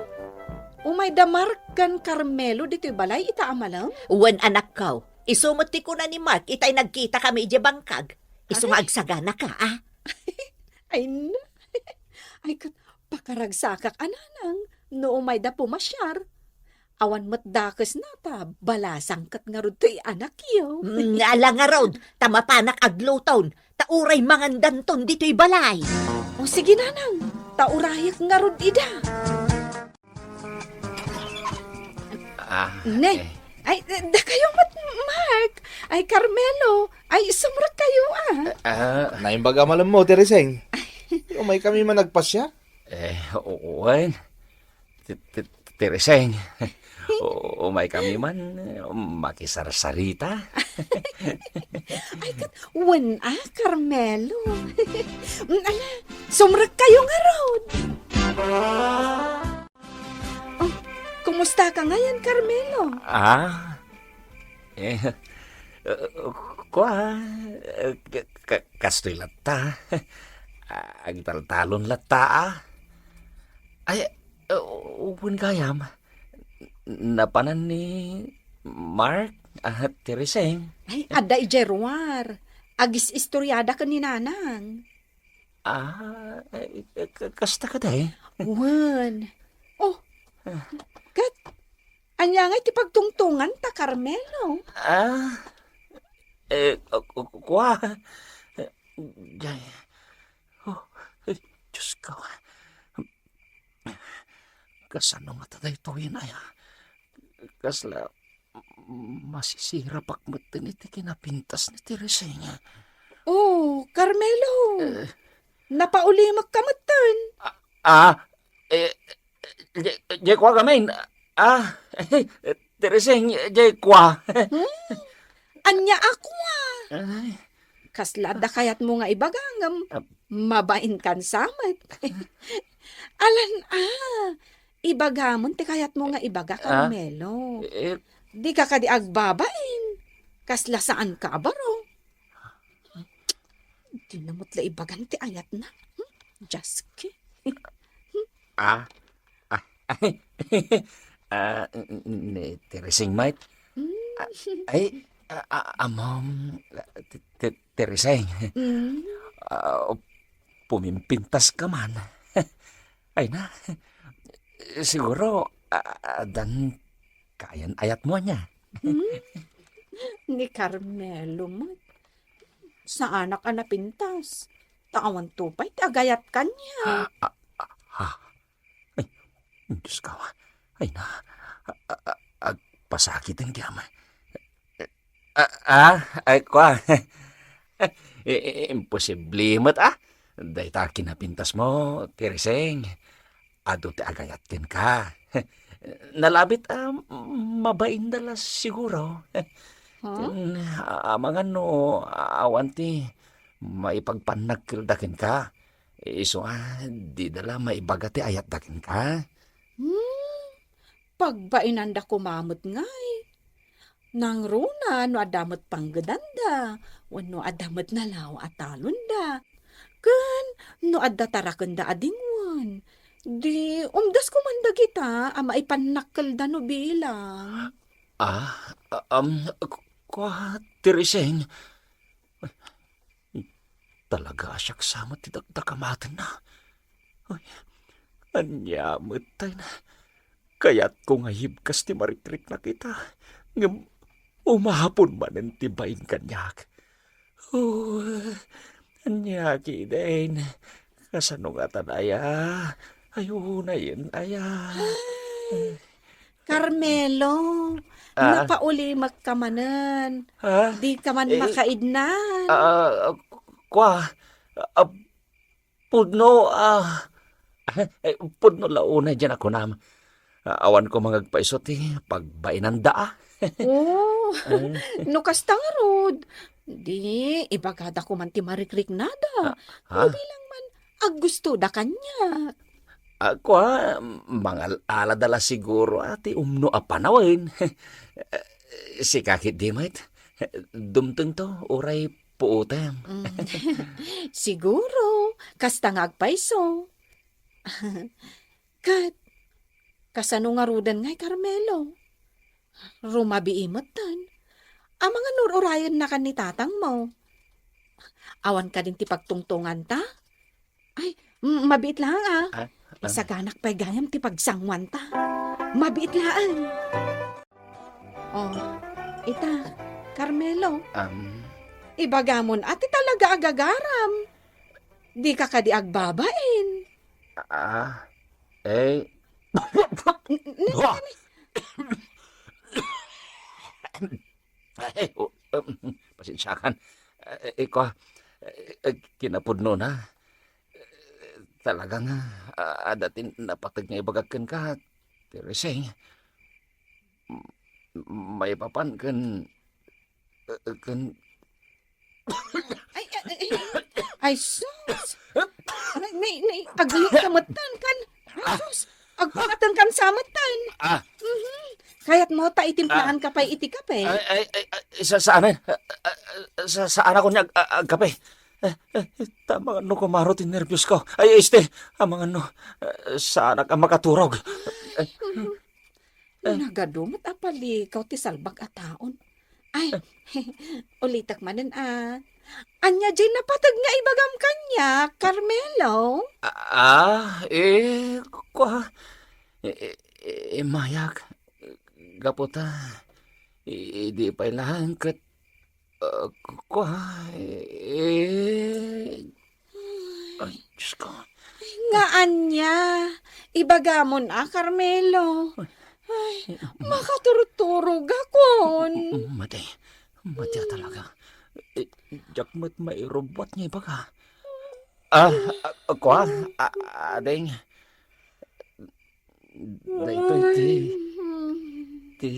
Umayda Mark ken Carmelo ditoy balay ita a malem? Wen, anakko. Isu met ti kuna ni Mark itay nagkitakami idiay bangkag. Isu nga agsaganaka, a? Ay, na. Ay, ket pakaragsakak a, nanang, no umayda pumasiar. Awan met dakesna ta balasang ket ngarud toy anakyo. Mm, ala ngarud, ta mapanak agluton, ta uray mangandanton ditoy balay. O sige, nanang, ta urayek ngarud ida. Ah, ne. Eh. Ay, dakayo met, Mark. Ay, Carmelo. Ay, sumrekkayo, a. Ah. Naimbag a malemmo, Tereseng. Umaykami man agpasiar. Eh, wen. Ti, ti, Tereseng. U-, umaykami man, eh, makisarsarita. Ay, ket, wen a, Carmelo. Mm, ala, sumrekkayo ngarud. Oh, kumusta ka ngayon, Carmelo? Ah, eh, uh, kua, uh, ka-, ka-, kastoy latta. Agtaltalon latta, a. Ay, uh, wen gayam, napanan ni Mark, ah, Tereseng. Ay, adda idiay ruar. Agis-istoriada ken ni Nanang. Ah, eh, eh, ka-, kasta kadi? Wen. Oh, ket ania ngay ti pagtungtonganta, Carmelo? Ah, eh, ku-, ku-, kua. Eh, jay. Oh, eh, Diyos ko. Kasano ngata daytoyen aya? Kasla masisirapak metten iti kinapintas ni Tereseng. Oh, Carmelo! Eh. Napaulimek ka metten. Ah, ah, eh, di, di kua gamin. Ah, Tereseng, di kua. Hmm? Ania a kua? Ay. Kasla adda kayatmo nga ibaga ngem Ah. mabain kan sa met. Alan, ah, ibagamen ti kayatmo nga ibaga, Ah? Carmelo. Eh, Di ka kadi agbabain. Kasla saan ka a baro. Di na met la ibagan ti ayatna. Hmm? Jaski. Ah, ah, ah, ni Tereseng met. Hmm. Ah, ay, ah, ah, amom, Te-, Te-, Tereseng. Hmm. Ah, pumimpintas ka man. Ay na, siguro, ah, addan kayan ayatmo, ania? Hmm? Ni Carmelo met. Saanak a napintas. Ta awan to pay ti agayat kaniak. Ah, ah, ah, ah. Ay, Diyos ko. Ay na, a-, a-, a-, agpasakit ang giyam. Ah, ah, ay, kua. I-, i-, imposible met, ah. Dayta kinapintas mo, Tereseng. Adu ti agayat kenka. Nalabit a mabain da la siguro. Ha? Ken, a-, amangan no awan ti maipagpannakkelda kenka. Isu a, di da la maibaga ti ayatda kenka. Hmm, pagbainanda koma met ngay. Nangruna no adda met panggedanda, wenno adda met nalaw a talonda. Ken no adda tarakenda a dingwen, di umdas koman dagita a maipannakkelda no bilang. Ah, um, ku-, kua, Tereseng. Talaga a siak sa met ti dakdakamatenna. Ay, ania met tay na? Kayatko nga hibkas ti marikriknak ita, ngem umapon manen ti bain kaniak. Oh, ania ketdin? Kasano ngatan aya? Ay, unayen aya. Carmelo, Ah? Napaulimek ka manen. Ah? Di ka man Eh, makaidnan. Ah, kua, ah, pudno, ah, eh, pudno la unay diyan a kunam. Ah, awan ko mangagpaiso ti pagbainanda, ah. Oh, Eh. No kasta ngarud, di, ibagada ko man ti marikriknada. Ah, ha? No bilang man, aggustoda kaniak. Ah, kua, mangal-alada la siguro a ti umno a panawen. Sika ketdi met, dumtengto, uray puotem. Mm. Siguro, kasta nga agpayso. Ket, kasano ngaruden ngay, Carmelo? Rumabii metten. Amangan no ur-urayennakan ni tatangmo. Awan kadin ti pagtungtunganta? Ay, m-, mabiit laeng, ah. Ah, ah. Isaganak pay gayam ti pagsanguanta. Mabiit laeng. Oh, ita, Carmelo. Am. Ibagamon a ti talaga a gagaram. Dika kadi agbabain. Ah, eh. N-, n-, Wah! Ay, o, um, pasensiakan. Eh, eh, kua, eh, eh, kinapudnona. Eh, talaga nga, ah, adda ti napateg nga ibagak kenka, Tereseng. M-, maipapan ken, eh, ken Ay, ay, ay, ay. Ay, sus! Ay, ni, ni, agayot ka metten, kan. Ay, sus! Agpakatan kan sa metten. Ah. Mhm. Kayatmo ta itimplaan Ah. ka pay iti kape? Ay, ay, ay, ay, sa, saan, eh? Ah, ah, sa, saan ako niya ag-, ag-, agkape? Eh, eh, tama no kumaro ti nerbios ko. Ay, este, amangan no, eh, saanak a makaturog. Eh, Mhm. Eh. Nagadu met a palikaw ti salbag a taon. Ay, Eh. ulitek manen a. Ania diay napateg nga ibagam kaniak, Carmelo? Ah, eh, kua, eh, eh, eh, mayak, gapu ta, eh, idi pay laeng ket Ah, ku-, kua, eh, ay, Diyos ko. Nga ania? Ibagamon a, Carmelo. Ay, makaturturogakon. Mati. Mati a talaga. Eh, diak met mairubbuat nga ibaga. Ah, ah, kua, ah, ading. Daytoy ti, ti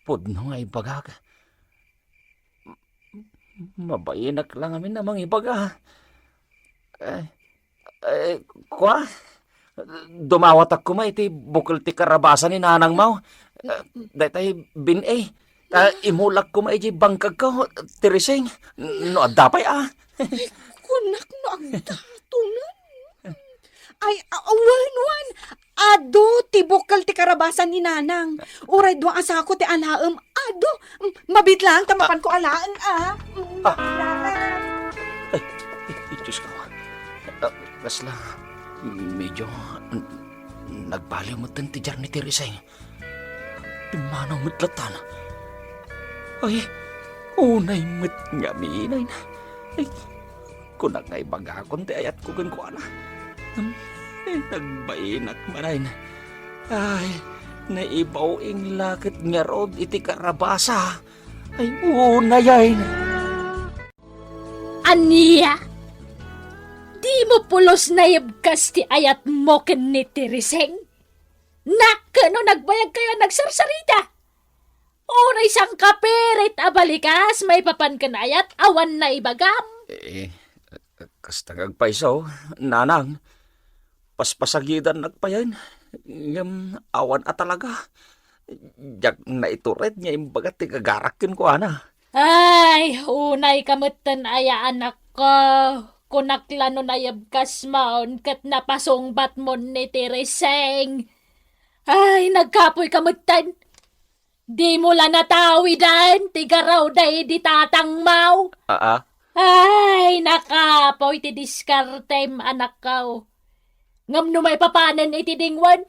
pudno nga ibagak. Mabainak la ngamin a mangibaga. Eh, eh, kua? Dumawatak koma iti bukel ti karabasa ni nanangmo. Eh, daytay bin-i. Ta imulak koma iti bangkagko, Tereseng. No adda pay a. Kunak no agdatonan. Ay, a-, wen, wen. Adu ti bukel ti karabasa ni nanang. Uray dua a sako ti alaem. Adu. M-, mabitlang ta mapanko alaen, a. Mm, mabitlang. Ay, ay, Diyos ko. Ah, kasla, medyo n-, nagbaliw metten ti jar ni Tereseng. Pimmanaw met lattan. Ay, unay met ngamin. Ay, kunak nga ibagakon ti ayatko kenkuana. Ay, nagbainak manen. Ay, naibaw-ing la ket ngarud iti karabasa. Ay, unay ay. Ania? Dimo pulos naibkas ti ayatmo ken ni Tereseng? Nakano nagbayagkayo a nagsarsarita? Uray sangkapirit a balikas maipapan ken ayat awan naibagam? Eh, kasta nga agpayso, nanang. Paspasagidannak payen, ngem awan a talaga. Diak naitured nga imbaga ti gagarak kenkuana. Ay, unayka metten aya, anakko. Kunak la no naibkasmon ket napasungbatmon ni Tereseng. Ay, nagkapoyka metten. Dimo la natawiden ti garaw daydi tatangmo. Aa? Ay, nakapoy ti diskartem, anakko. Ngem no maipapanen iti dingwen,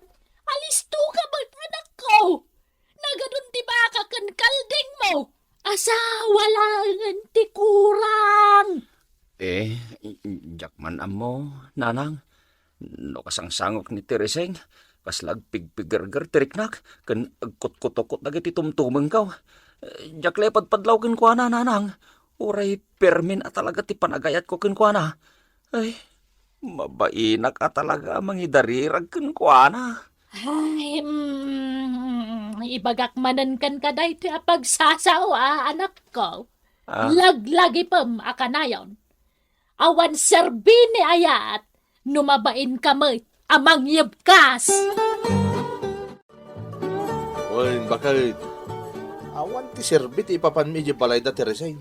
alistoka met, anakko. Nagadun ti baka ken kaldingmo. Asawa laengen ti kurang. Eh, diak man ammo, nanang. No kasangsangok ni Tereseng, kasla agpigpigerger ti riknak, ken agkutkutokot dagiti tumtumengko. Eh, diak la ipadpadlaw kenkuana, nanang. Uray permin a talaga ti panagayatko kenkuana. Ay, mabainak a talaga a mangidarirag kenkuana. Ay, mm, ibagak manen kenka daytoy a pagsasao, a, anakko. Ah. Laglagipem a kanayon. Awan serbi ni ayat no mabainka met a mangyebkas. Wen, baket. Awan ti serbi ti ipapanmi idiay balayda, Tereseng.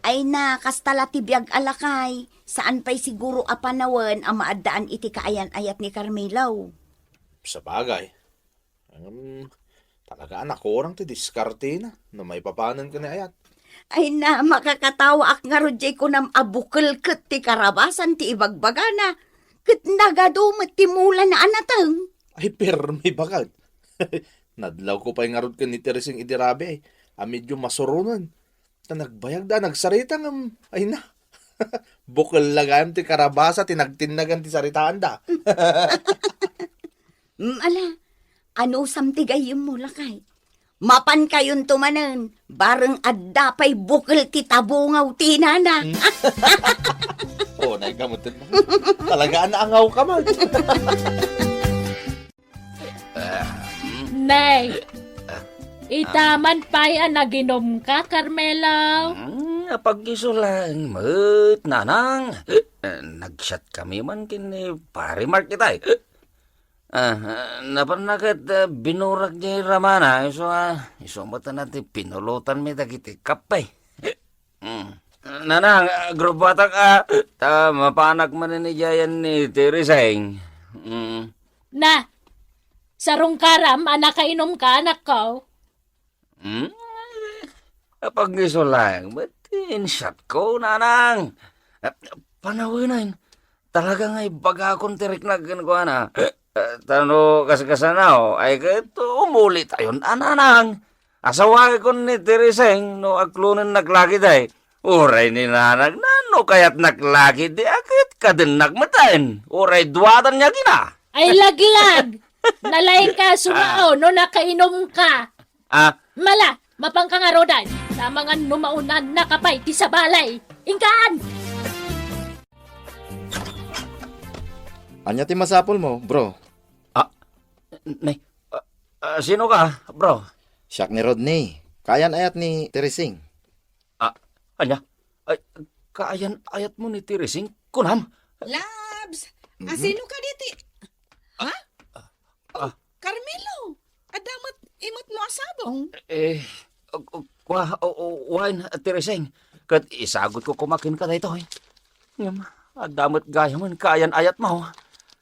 Ay na, kasta la ti biag a lakay. Saan pay siguro a panawen a maaddaan iti kaayan-ayat ni Carmelo. Sabagay. Ngem, talaga a nakurang ti diskartena no maipapanen ken ni ayat. Ay na, makakatawaak ngarud diay kunam a bukel ket ti karabasan ti ibagbagana, ket nagadu met ti mulana a nateng. Ay, permi baket. Nadlawko pay ngarud ken ni Tereseng idi rabii a medio masuronen. Ta nagbayagda a nagsarita ngem, ay na. Bukel la gayam ti karabasa ti nagtinnagan ti saritaanda. Mm, ala, anusam ti gayyemmo, lakay? Mapankayonto manen, bareng adda pay bukel ti tabungaw ti inana. Hmm. Unayka met. Talaga a naangawka met. Nay, ita man pay a naginumka, Carmelo? Hmm, apag-isu laeng met, nanang. Eh, nagsiatkami man ken ni Pare Mark itay. Ah, napanna ket, ah, binurak diay ramana, isu, ah, isu met a ti pinulotanmi dagiti kape. Mm. Nanang, ah, agrubatak, ah, ta mapanak manen idiayan ni Tereseng. Mm. Na, sarungkaram a nakainumka, anakko. Hmm? Apag-isu laeng met ti insiatko, nanang. Panawen, talaga nga ibagakon ti riknak kenkuana. Eh, ta no kaskasano, ay ket umulitayon a, nanang. Asawakon ni Tereseng no aklonennak la ketdi. Uray ni nanang, no kayatnak la ketdi, a ket kadennak metten. Uray duatan nga kina. Ay, laglag! Nalaingka a sumao no nakainumka. Ah. Mala, mapanka ngaruden. Amangan no maunanka pay ti sabali. Inkan! Ania ti masapulmo, bro? Ah, nay, ah, ah, sinoka, bro? Siak ni Rodney. Kaayan-ayat ni Teresing. Ah, ania? Ay, kaayan-ayatmo ni Teresing, kunam? Labs, Mhm. Sinoka ditoy? Ha? Ah. Carmelo, adda met imetmo a sabong. Eh, uh, uh, kua, uh, uh, wen, Teresing, ket isagutko koma kenka daytoy. Ngem, adda met gayamen kaayan-ayatmo.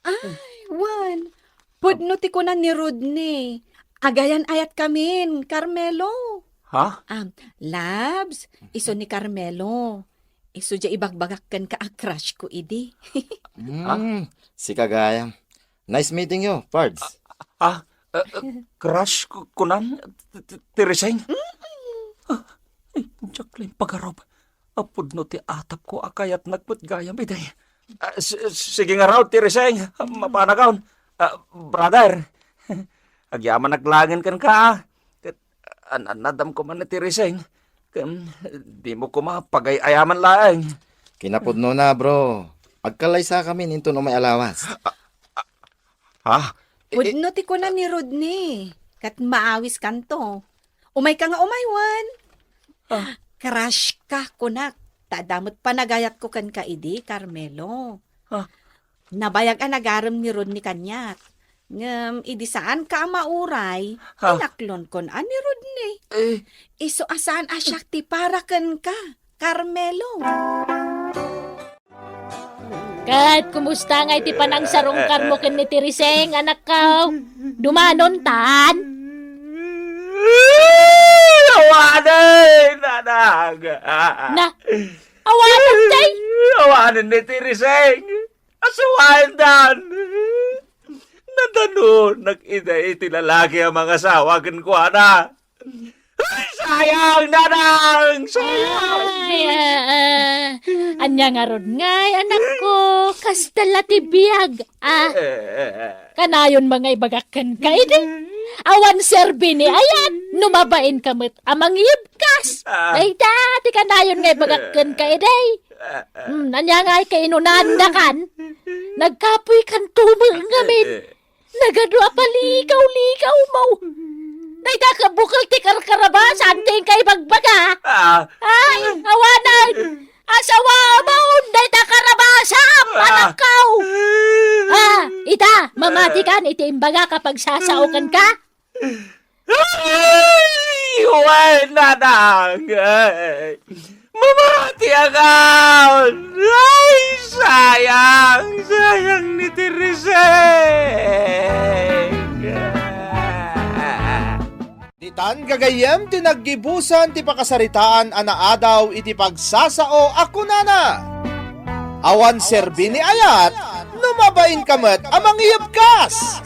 Ay, wen. Pudno ti kuna ni Rodney. Agayan-ayatkamin, Carmelo. Ha? Um, Labs, isu ni Carmelo. Isu diay ibagbagak kenka a crush ko idi. Hmm, sika gayam. Nice meeting you, Pards. Ah, ah, eh, eh, crush ko, kunam, ti, ti, Teresing? Mm-mm. Ah, ay, diak laeng pagarup. Pudno ti atapko a kayatnak met gayam idi. Ah, s-, s-, sige ngarud, Teresing. Mapanakon. Ah, brother. Agyamanak laengen kenka, ah. Ket an-annadam koma ni Teresing. Ken dimo koma pagay-ayaman laeng. Kinapudnona, bro. Agkallaysakamin inton umay a lawas. Ah, ah, ha? I-, i- Pudno ti kuna ni Rodney. Ket maawiskanto. Umayka nga umay wen. Ah. Crush ka, kunak. Ta adda met panagayatko kenka idi, Carmelo. Ah. Nabayag a nagarem ni Rodney kaniak. Ngem idi saanka a mauray, Ha? inaklonkon a ni Rodney. Eh. Isu a saan a siak ti para kenka, Carmelo. Ket kumusta ngay ti panangsarungkarmo ken ni Teresing, anakko? Dumanontan? Awanen, nanang. Na, awanen, tay? Awanen ni Teresing. Asawaendan. Nadanonak ida iti lalaki a mangasawa kenkuana. Ay, sayang, nanang! Sayang! Ay, ah, ah. Ania ngarud ngay, anakko? Kasta la ti biag, ah. Eh, eh, eh. Kanayon nga ibagak kenka idi. Awan serbi ni ayat, no mabainka met a mangibkas. Ah. Dayta, ti kanayon nga ibagak kenka idi. Hmm, ania ngay kainunandakan? Nagkapuykanto met ngamin. Nagadu a palikaw-likaw mo. Dayta ket bukel ti karkarabasam ti inka ibagbaga. Ah. Ay, awanen. Asawaem dayta karabasam, Ah. anakko. Ah, ita, mamatikan iti imbagak a pagsasao kenka. Ay, wen, nanang. Ay, mamatiak. Ay, sayang, sayang ni Teresing. Ditan gagayyem ti naggibusan ti pakasaritaan a naadaw iti pagsasao a kunana, "Awan serbi ni ayat no mabainka met a mangiyebkas."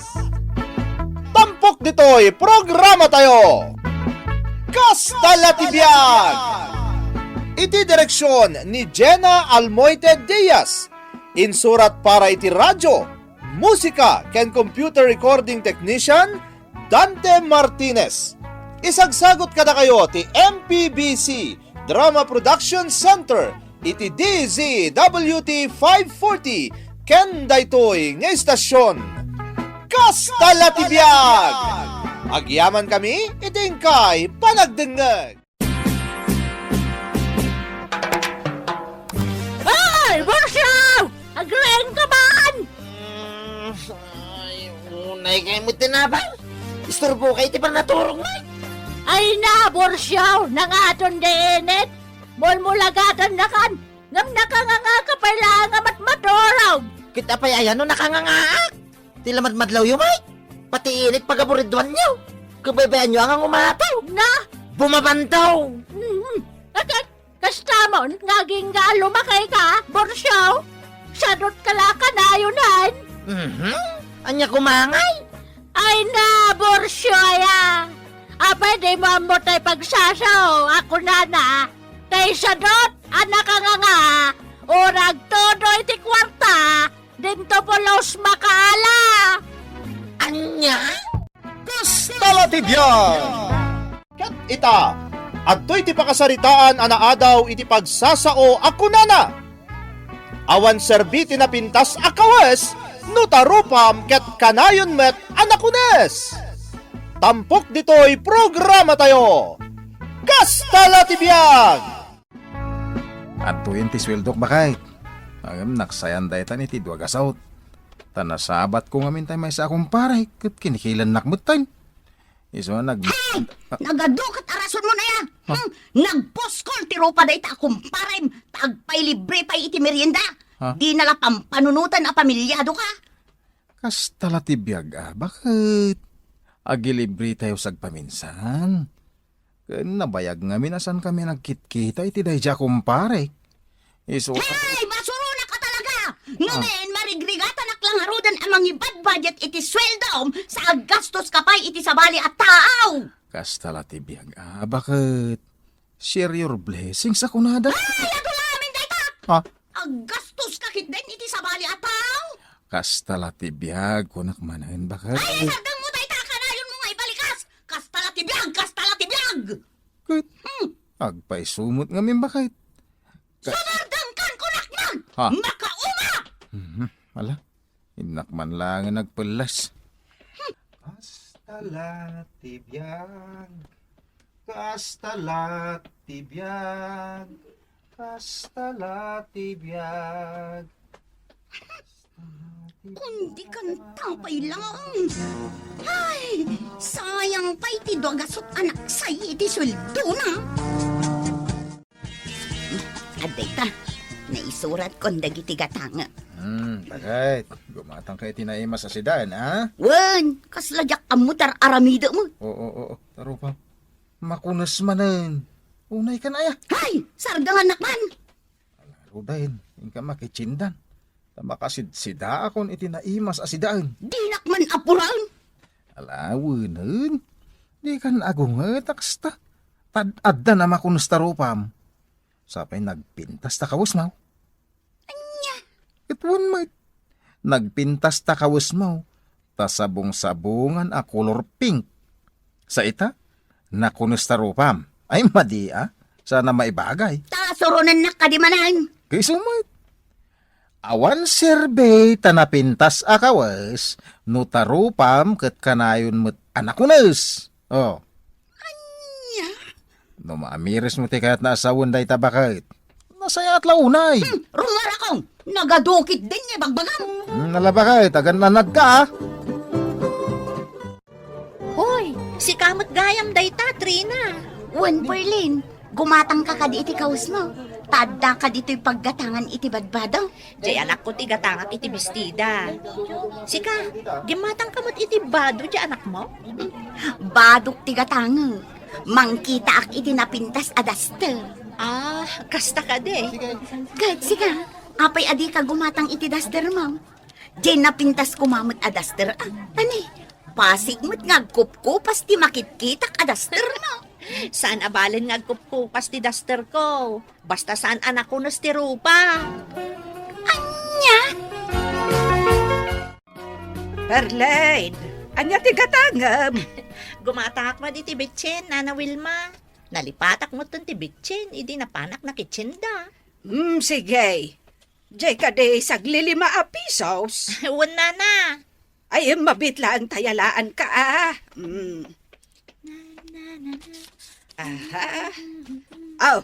Tampok ditoy programatayo, Kasta la ti biag! Iti direksion ni Jenna Almoite Diaz, insurat para iti radyo, musika, ken computer recording technician, Dante Martinez. Isagsagut kadakayo ti M P B C Drama Production Center iti D Z W T five forty ken daytoy nga istasion. Kasta la ti biag! Agyamankami iti inkay panagdengngeg. Ay, Borsiaw! Agriingka man! Mm, ay, unay kayo mo tinabang. Isturbo kayo ti panaturog mo. Ay na, Borsiaw, nangaton di init. Mulmulagatannakan. Ngem nakanganga ka pay laeng a matmaturog. Ket apay aya no nakangangaak? Ti lamadmadlawyo met. Pati init pagaburidwanyo. Kabaybayanyo a nga umataw. Na? Bumabantaw. Mm. Ket kastamon nga agingga a lumakay ka, Borsiaw? Sadot ka la kanayonen. Mhm. Ania koma ngay? Ay na, Borsiaw aya. Apay dimo ammo tay pagsasao a kunana, tay sadot a nakanganga, o nagtudo iti kuarta, dinto pulos makaala. An- Kasta la ti biag! Ket ita, adtoy ti pakasaritaan a naadaw iti pagsasao a kunana, "Awan serbi ti napintas a kawes no tarupam ket kanayon met a nakunes." Tampok ditoy programatayo, Kasta la ti biag! Adtoyen ti sueldok, baket. Ngem naksayan daytan iti dua gasut. Ta nasabatko ngamin tay maysa a kumparek ket kinikilannak metten. Isu a nag- Hey! Ah. Nagadu ket a rasonmo aya. Ha? Hmm, nagpuskol ti rupa dayta a kumparem ta agpailibre pay iti merienda. Ha? Dina la pampanunoten a pamilyado ka. Kasta la ti biag a, baket? Agilibre tayo sagpaminsan. Ken nabayag ngamin a saan kami nagkitkita iti daydiay a kumparek. Isu. Hey! Masuronak a talaga! Ah. Ngamin, marigrigatanak la ngaruden a mangibadbudget iti sueldom sa aggastos ka pay iti sabali a tao! Kasta la ti biag a, baket? Share your blessings a kunada. Ay, adu la amin dayta! Ha? Aggastos ka ketdin iti sabali a tao? Kasta la ti biag, kunak manen, baket. Ay, sardengmo dayta a kanayonmo nga ibalikas! Kasta la ti biag! Kasta la ti biag! Ket, hmm, agpayso met ngamin, baket. Ka- Sumardengkan, kunak man! Ha? Makauma! Mhm. Ala, innak man laeng nagpellas. Kasta la ti biag. Kasta la ti biag. Kasta la ti biag. Kundi kanta pay laeng. Ay, sayang pay ti dua gasut a naksay iti sueldona. Adda ita, naisurat kon dagiti gatangem. Hmm, baket. Gumatang ka iti naimas a sidaen, a? Wen, kasla diak ammo ti ar-aramidem. Oo, oo, oo. Tarupam. Makunes manen. Unay kan aya. Hay! Sardengannak man! Rudayen, inka makitsindan. Ta makasidsidaakon iti naimas a sidaen. Dinak man apuraen! Ala, wenen. Dikan agunget a kasta. Tad-adda na makunes tarupam. Sapay nagpintas ta kawesmo. Ania? Ket wen met. Nagpintas ta kawesmo. Ta sabong-sabongan a kolor pink. Sa ita, nakunes tarupam. Ay, madi a. Saan a maibagay. Ta suronennak kadi manen. Kayso met. Awan serbi ta napintas a kawes no tarupam ket kanayon met a nakunes. Oh. Ania? No maamirismo ti kayatna a sawen dayta baket, nasayaat la unay. Hmm, rungarakong, nagadukit din nga ibagbagam. Hmm, ala baket, agannanadka, a. Hoy, sika met gayam dayta, Trina. Wen, Perlin, gumatangka kadi iti kawesmo. Ta addaka ditoy paggatangan iti badbado. Jay anakko ti gatangak iti bestida. Sika, gimmatangka met iti bado jay anakmo? Badok ti gatangek. Mangkitaak iti napintas a daster. Ah, kasta kadi. Ket sika, apay a dika gumatang iti dastermo? Jay napintas koma met a daster, a. Ani, pasig met nga agkupkupas ti makitkitak a dastermo. Saan a balen nga agkupkupas ti dasterko. Basta saan a nakunes ti rupa. Ania? Perlin, ania ti gatangem? Gumatangak met iti bitsin, Nana Wilma. Nalipatak metten ti bitsin, idi napanak nakitsinda. Hmm, sige. Jay kadi saglilima a pisos? Wen, Nana. Ay, mabit laeng ta yalaanka, a. Mm. Aha. Oh,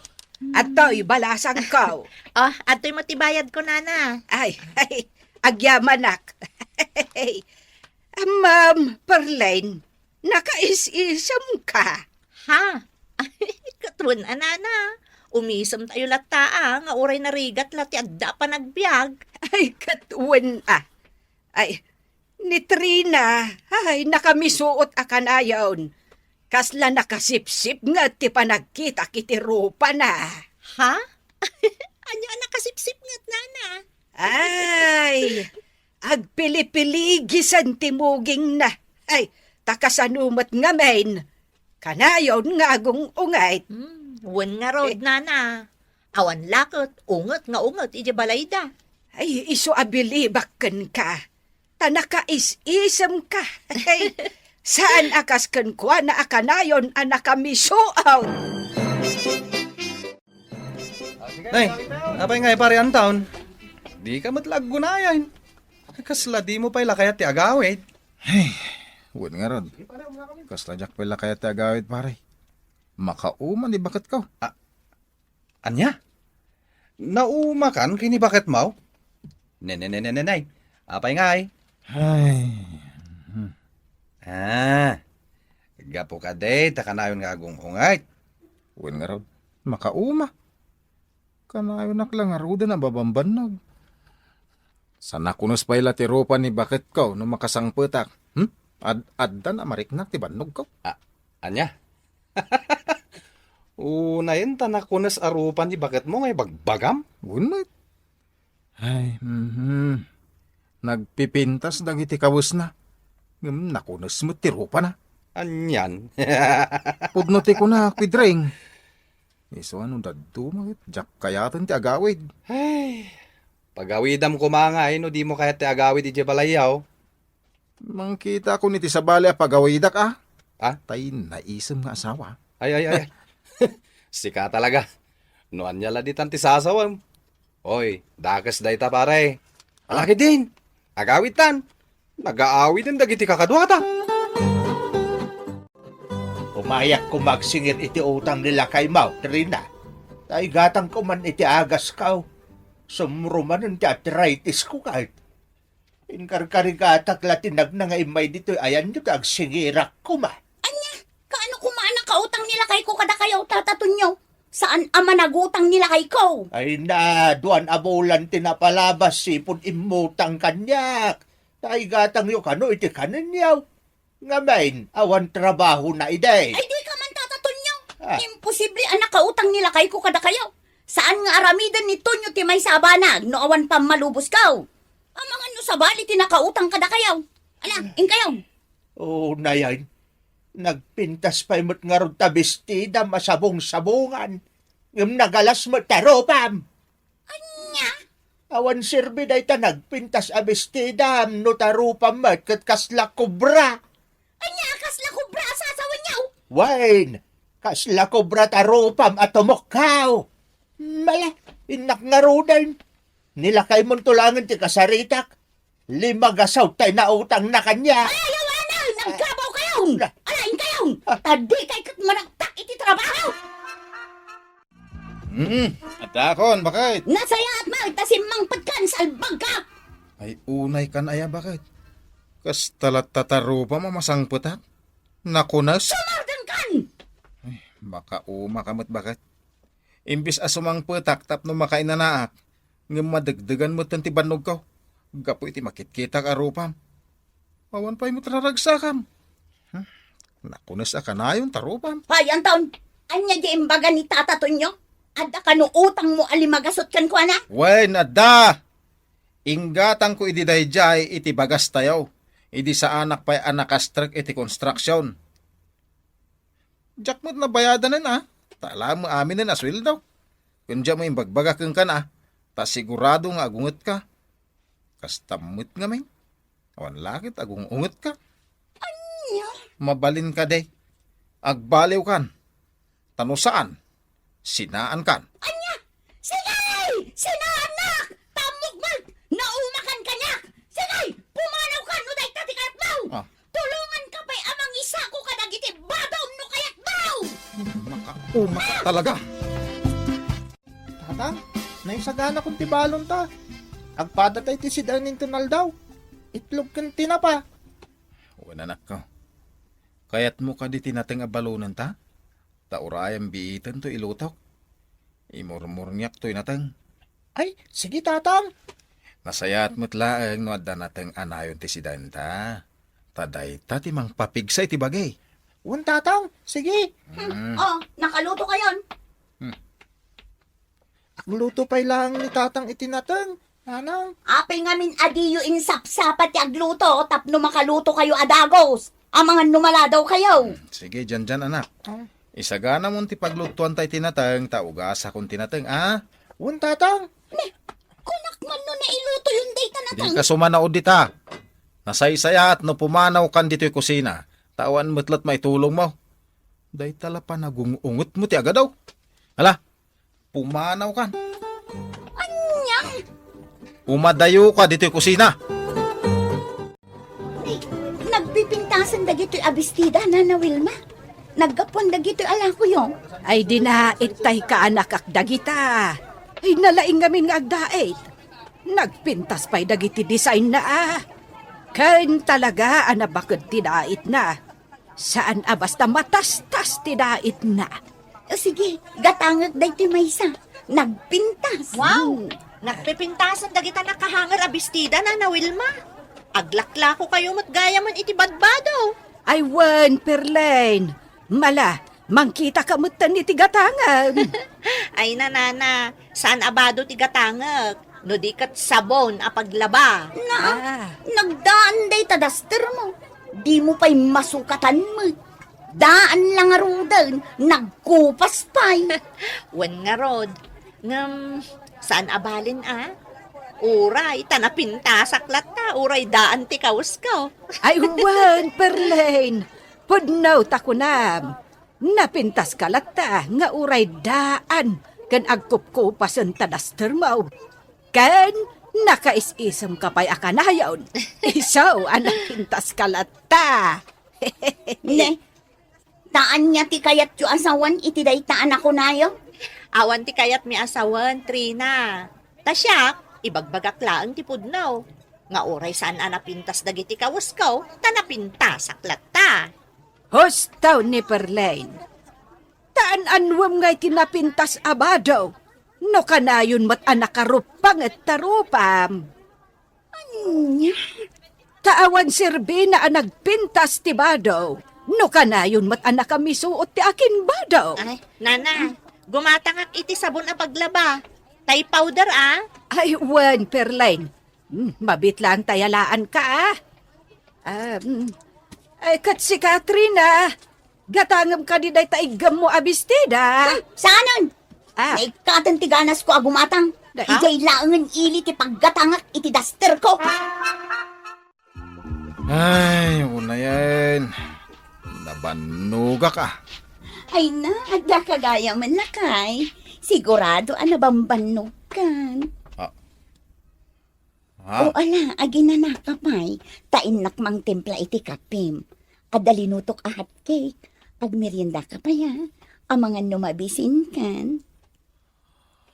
adtoy balasangko. Oh, adtoy met ti bayadko, Nana. Ay, ay, agyamanak. Ma'am Perlin, nakais-isemka. Ha? Ket wen a, Nana. Umisemtayo latta, a, nga uray narigat la ti adda a panagbiag. Ay, ket wen a. Ay, ni Trina, ay, nakamisuot a kanayon. Kasla nakasipsipnget ti panagkitak iti rupana. Ha? Ania a nakasipsipnget, Nana? Ay, agpilipiligisen ti mugingna. Ay, ta kasano met ngamin? Kanayon nga agung-unget. Hmm, wen ngarud, eh, Nana. Awan la ket unget nga unget idiay balayda. Ay, isu a bilibak kenka. Ta nakaisisemka. Saan a kas kenkuana a kanayon a nakamisoaw. Nay, apay ngay, pare Anton? Dika met la aggunayan. Kasla dimo pay la kayat ti agawid. Hey, wen ngarud. Kasla diak pay la kayat ti agawid, pare. Makauma ni baketko. Ah, ania? Naumakan ken ni baketmo? Ne, ne, ne, ne, ne, ne. Apay ngay? Ay. Hmm. Ah, gapu kadi ta kanayon nga agung-unget. Wen ngarud, makauma. Kanayonak la ngaruden a mabambannog. Sa nakunes pay la ti rupa ni baketko no makasangpetak. Hmm? Ad-, addan a mariknak ti bannogko. Ah, ania? Unayen ta nakunes a rupa ni baketmo nga ibagbagam? Wen met. Ay, mhm. Nagpipintas dagiti kawesna. Ngem nakunes met ti rupana. Anian? Pudno ti kunak, Pedring. Isu a no dadduma ket diak kayaten ti agawid. Ay, pagawidam koma ngay no dimo kayat ti agawid idiay balayyo. Mangkitaakon iti sabali a pagawidak, a? Ah? Tay naisem nga asawa. Ay, ay, ay, ay. Sika talaga. No ania la ditan ti sasawem? Oy, dakes dayta, pare. Ah? Alakidin, agawidtan. Nagaawiden dagiti kakaduata. Umayak koma agsingir iti utang ni lakaymo, Trina. Ta igatangko man iti agasko. Sumro manen ti arthritis ko ket. Inkarkarigatak la ti nagna nga immay ditoy ayanyo ta agsingirak koma. Ania? Kaano koma a nakautang ni lakayko kadakayo, Tata Tonyo? Saan a managutang ni lakayko? Ay na, duan a bulan ti napalabas, sipud immutang kaniak. Ta igatangyo kano iti kanenyo. Ngamin, awan trabahona idi. Ay, di ka man, Tata Tonyo. Ah. Imposible a nakautang ni lakayko kadakayo. Saan nga aramiden ni Tonyo ti maysa a banag no awan pammalubosko. Amangan no sabali ti nakautang kadakayo. Ala, inkayo. Unayen, nagpintas pay met ngarud ta bestidam a sabong-sabongan. Ngem nagalas met ta rupam. Ania? Awan serbi dayta nagpintas a bestidam no ta rupam met ket kasla kobra. Ania a kasla kobra a sasawenyo? Wen, kasla kobra ta rupam a tumukkaw. Mala, innak ngaruden. Ni lakaymonto laengen ti kasaritak. Lima gasawt tay nautangna kaniak. Ay, awanen! Naggabaw kayon! Na- Alaen kayon! Ah. Ta dikay ket managtak iti trabaho! Mm, adakon, baket. Nasayaat met ta simmangpetkan, salbagka! Ay, unay kan aya, baket. Kasta latta ta rupam a masangpetak. Nakunes. Sumardengkan! Ay, makauma ka met, baket. Imbes a sumangpetak tapno makainanaak, ngem madegdegan metten ti bannogko gapu iti makitkitak a rupam. Awan pay met raragsakam. Hmm, nakunes a kanayon ta rupam. Hoy, Anton! Ania di imbaga ni Tata Tonyo? Adda kano utangmo a lima gasut kenkuana? Wen, adda! Inggatangko idi daydiay iti bagastayo, idi saanak pay a nakastrek iti konstruksion. Diak met nabayadanen a, ta alam mo aminen a sueldo. Ken diak mo imbagbaga kenka a, ta sigurado nga agungetka. Kasta met ngamin, awan la ket agung-ungetka. Ania? Mabalin kadi, agbaliwkan. Ta no saan, sinaankan. Ania? Sige! Sinaannak! Tammok met! Naumakan kaniak! Sige! Pumanawkan no dayta ti kayatmo! Ah. Tulonganka pay a mangisako kadagiti badom no kayatmo! Makauma ka talaga! Tatang, naisagana kon ti balonta. Agpada tay ti sidaen inton aldaw. Itlog ken tinapa. Wen, anakko. Kayatmo kadi ti nateng a balonenta? Ta urayem biiten toy ilutok. Imurmurniak toy nateng. Ay, sige, Tatang. Nasayaat met laeng no adda nateng a nayon ti sidaenta. Ta dayta ti mangpapigsa iti bagi. Wen, Tatang. Sige. Hmm. Oh, nakaluto kayon. Hmm. Agluto pay laeng ni Tatang iti nateng, Nanang. Apay ngamin a diyo insapsapa ti agluto tapno makaluto kayo a dagus? Amangan no maladaw kayo. Hmm, sige, diyan, diyan, anak. Ah. Isaganamon ti paglutuanta iti nateng, ta ugasakon ti nateng, a? Wen, Tatang. Ne, kunak man no nailuto yon dayta nateng. Dika sumanaod dita. Nasaysayaat no pumanawkan ditoy kusina, ta awan met la't maitulongmo. Dayta la panagung-ungetmo ti agadaw. Hala, pumanawkan. Ania? Umadayoka ditoy kusina. Ay, nagpipintasan dagitoy a bestida, Nana Wilma. Naggapuan dagitoy a lakoyo. Ay, dinait tay kaanakak dagita. Ay, nalaing ngamin nga agdait. Nagpintas pay dagiti design na, ah. Ken talaga a nabaked ti daitna. Saan a basta matastas ti daitna. O sige, gatangek daytoy maysa. Nagpintas. Wow! Hmm. Nagpipintasan dagita nakahanger a bestida, Nana Wilma. Aglaklako kayo met gayamen iti badbado. Ay wen, Perlene. Mala, mangkita ka metten iti gatangem. Ay, nanana, saan a bado ti gatangek, no di ket sabon a paglaba. Na, ah, nagdaan dayta daster mo. Di mo pay masukatan met. Daan la ngaruden, nagkupas pay. Wen ngarud, ngem saan a balin a? Uray, ta napintasak latta, uray daan ti kawes ko. Ay, wen, Perlene. Pudno ta kunam. Napintaska latta nga uray daan ken agkupkupasen ta daster mo. Ken nakaisisemka pay a kanayon. Isu a napintaska latta. Ne, ta ania ti kayatyo a sawen iti dayta a nakunayo? Awan ti kayatmi a sawen, Trina. Ta siak, ibagbagak laeng ti pudno. Nga uray saan a napintas dagiti kawesko, ta napintasak latta. Husto ni Perlene. Ta an-annuem ngay ti napintas a bado, no kanayon met a nakarupanget ta rupam. Ania? Ta awan serbina a nagpintas ti bado, no kanayon met a nakamisuot ti akinbado. Ay, nana, gumatangak iti sabon a paglaba. Tay powder, a? Ay, wen, Perlene. Hmm, mabitlaan ta yalaanka, a. Um, ay, ket si Katrina, gatangem kadi dayta iggemmo a bestida? Hmm, saanen? Ah. Naikkaten ti ganasko a gumatang. Da-, ha? Idiay laengen ili ti paggatangak iti dasterko. Ay, unayen. Nabannogak, a. Ay na, adda ka gayamen, lakay. Sigurado a nabambannogkan. Ah. Ha? O ala, aginanaka pay, ta innak mangtimpla iti kapem. Adda linutok a hot cake. Agmeriendaka pay, a. Amangan no mabisinkan.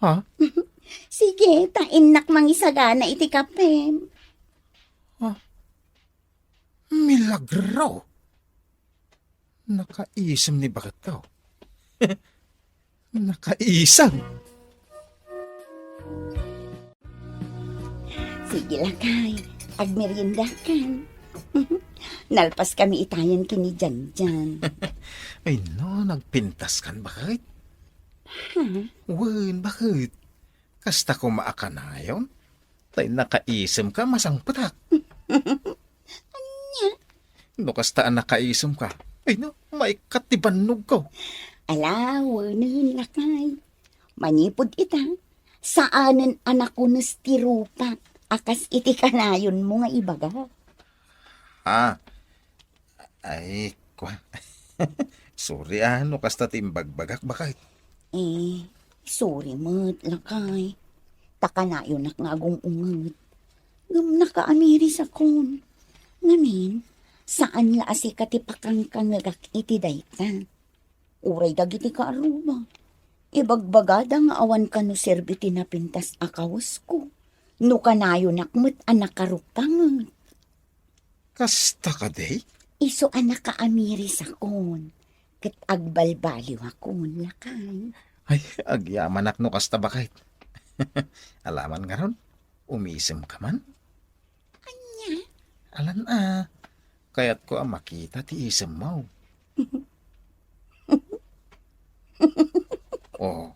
Ha? Sige, ta innak mangisagana iti kapem. Ha? Milagro! Nakaisem ni baketko. Nakaisem. Sige, lakay. Agmeriendakan. Nalpas kami itayen ken ni Janjan. Ay no, nagpintaskan, baket? Ha? Wen, baket? Kasta koma a kanayon? Tay nakaisemka, masangpetak. Ania? No kasta a nakaisemka, ay no, maikkat ti bannogko. Ala, wenen, lakay. Manipud ita, saanen a nakunes ti rupak a kas iti kanayonmo nga ibaga. Ah, ay, kua. Sorry, a, no kasta ti imbagbagak, baket. Eh, sorry met, lakay. Ta kanayonak nga agung-unget. Ngem nakaamirisakon. Ngamin, saan la a sika ti pakangkangegak iti dayta. Uray dagiti kaaruba, ibagbagada nga awan kano serbi ti napintas a kawesko, no kanayonak met a nakarupanget. Kasta kadi? Isu a nakaamirisakon, ket agbalbaliwakon, lakay. Ay, agyamanak no kasta, baket. Alaman ngarud, umisemka man? Ania? Alan a, kayatko a makita ti isemmo. Oh,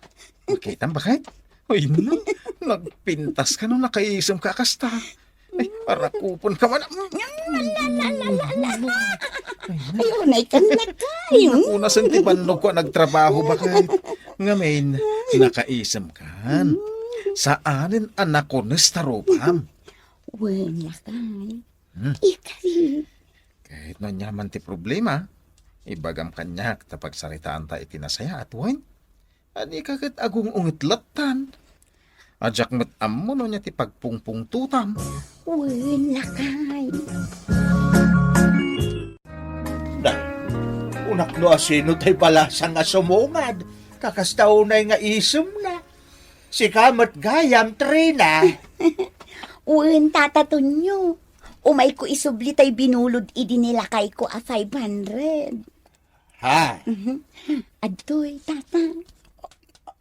makitam, baket? Ay, no, nagpintaska no nakaisemka a kasta. Ay, arakupenka man. Ay, na. Ay, unay kan, lakay. Naku, nasen ti bannogko a nagtrabaho, baket. Ngamin, nakaisemkan. Saanen a nakunes ta rupam. Wen, lakay. Hmm. Ikarit. Ket no aniaman ti problema, ibagam kaniak ta pagsaritaanta iti nasayaat, wen? Ania ka ket agung-unget lattan? Diak met ammo no ania ti pagpungpungtotam. Wen, lakay. Da, kunak no asino tay balasang a sumungad, kakasta unay nga isemna. Sika met gayam, Trina. Wen, Tata Tonyo. Umayko isubli tay binulod idi ni lakayko a five hundred. Ha? Mhm. Adtoy, Tata.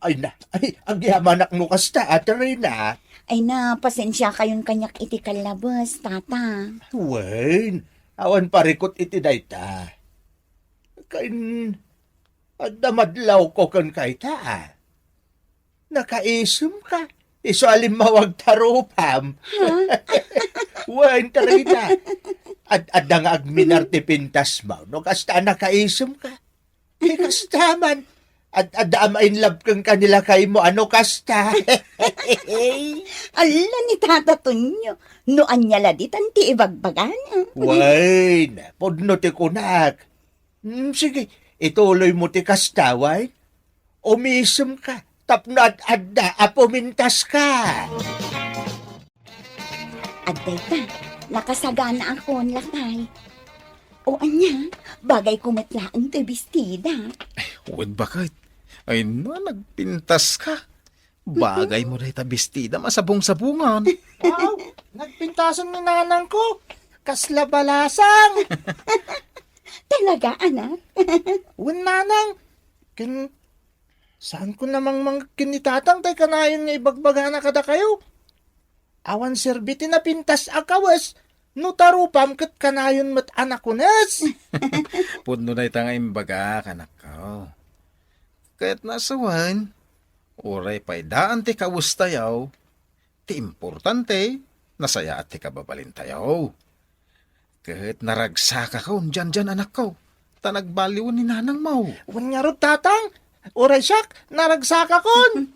Ay na, ay, agyamanak no kasta, Ate Rina. Ay na, pasensiakayon kaniak iti kallabes, Tata. Wen, awan parikut iti dayta. Kain, adda madlawko ken kayta, a. Nakaisemka. Isu a limmawag ta rupam. Ha? Wen, Rina. Ad-, adda nga agminar ti pintasmo no kasta a nakaisemka. Ti kasta man. Ad-, adda a ma-inlove kenka ni lakaymo a no kasta. Alla ni Tata Tonyo. No ania la ditan ti ibagbagana. Wen, pudno ti kunak. Mm, sige, ituloymo ti kasta, wen? Umisemka tapno ad-adda a pumintaska. Adda ita, nakasaganaakon, lakay. O ania, bagayko met laeng toy bestida. Wen, baket. Ay na, nagpintaska. Bagaymo dayta bestida, masabong-sabongan. Wow, nagpintasan ni nanangko. Kasla balasang. Talaga, anak? Wen, nanang. Ken, saanko namangmangeg ken ni tatang tay kanayon nga ibagbagana kadakayo. Awan serbi ti napintas a kawes no ta rupam ket kanayon met a nakunes. Pudno dayta nga imbagak, anakko. Ket nasawen, uray pay daan ti kawestayo, ti importante, nasayaat ti kababalintayo. Ket naragsakakon dian, anakko, ta nagbaliwen ni nanangmo. Wen ngarud, tatang, uray siak, naragsakakon.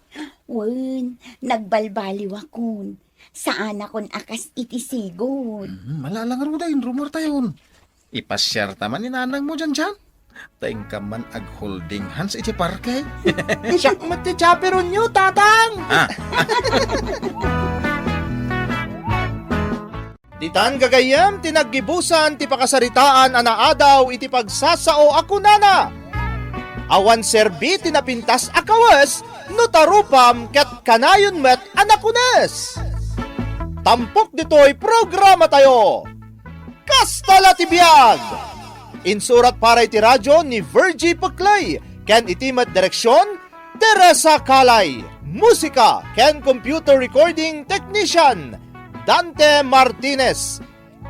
Wen, nagbalbaliwakon. Saanakon a kas iti sigud. Mhm, malala ngaruden, rumuartayon. Ipasiarta man ni nanangmo dian, ta inka man agholding hands iti parke. Siak met ti chaperonyo, tatang! Ah. Ditan gagayyem ti naggibusan ti pakasaritaan a naadaw iti pagsasao a kunana, "Awan serbi ti napintas a kawes no ta rupam ket kanayon met a nakunes." Tampok ditoy programatayo. Kasta la ti biag! Insurat para iti radio ni Virgie Peclay ken iti met direksion, Teresa Calay. Musika ken computer recording technician, Dante Martinez.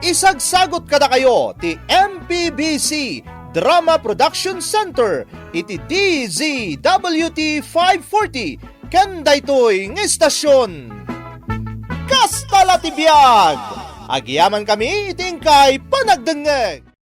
Isagsagut kadakayo ti M P B C Drama Production Center iti D Z W T five forty ken daytoy nga istasyon. Kasta la ti biag! Agyaman kami iti inkay panagdengngeg.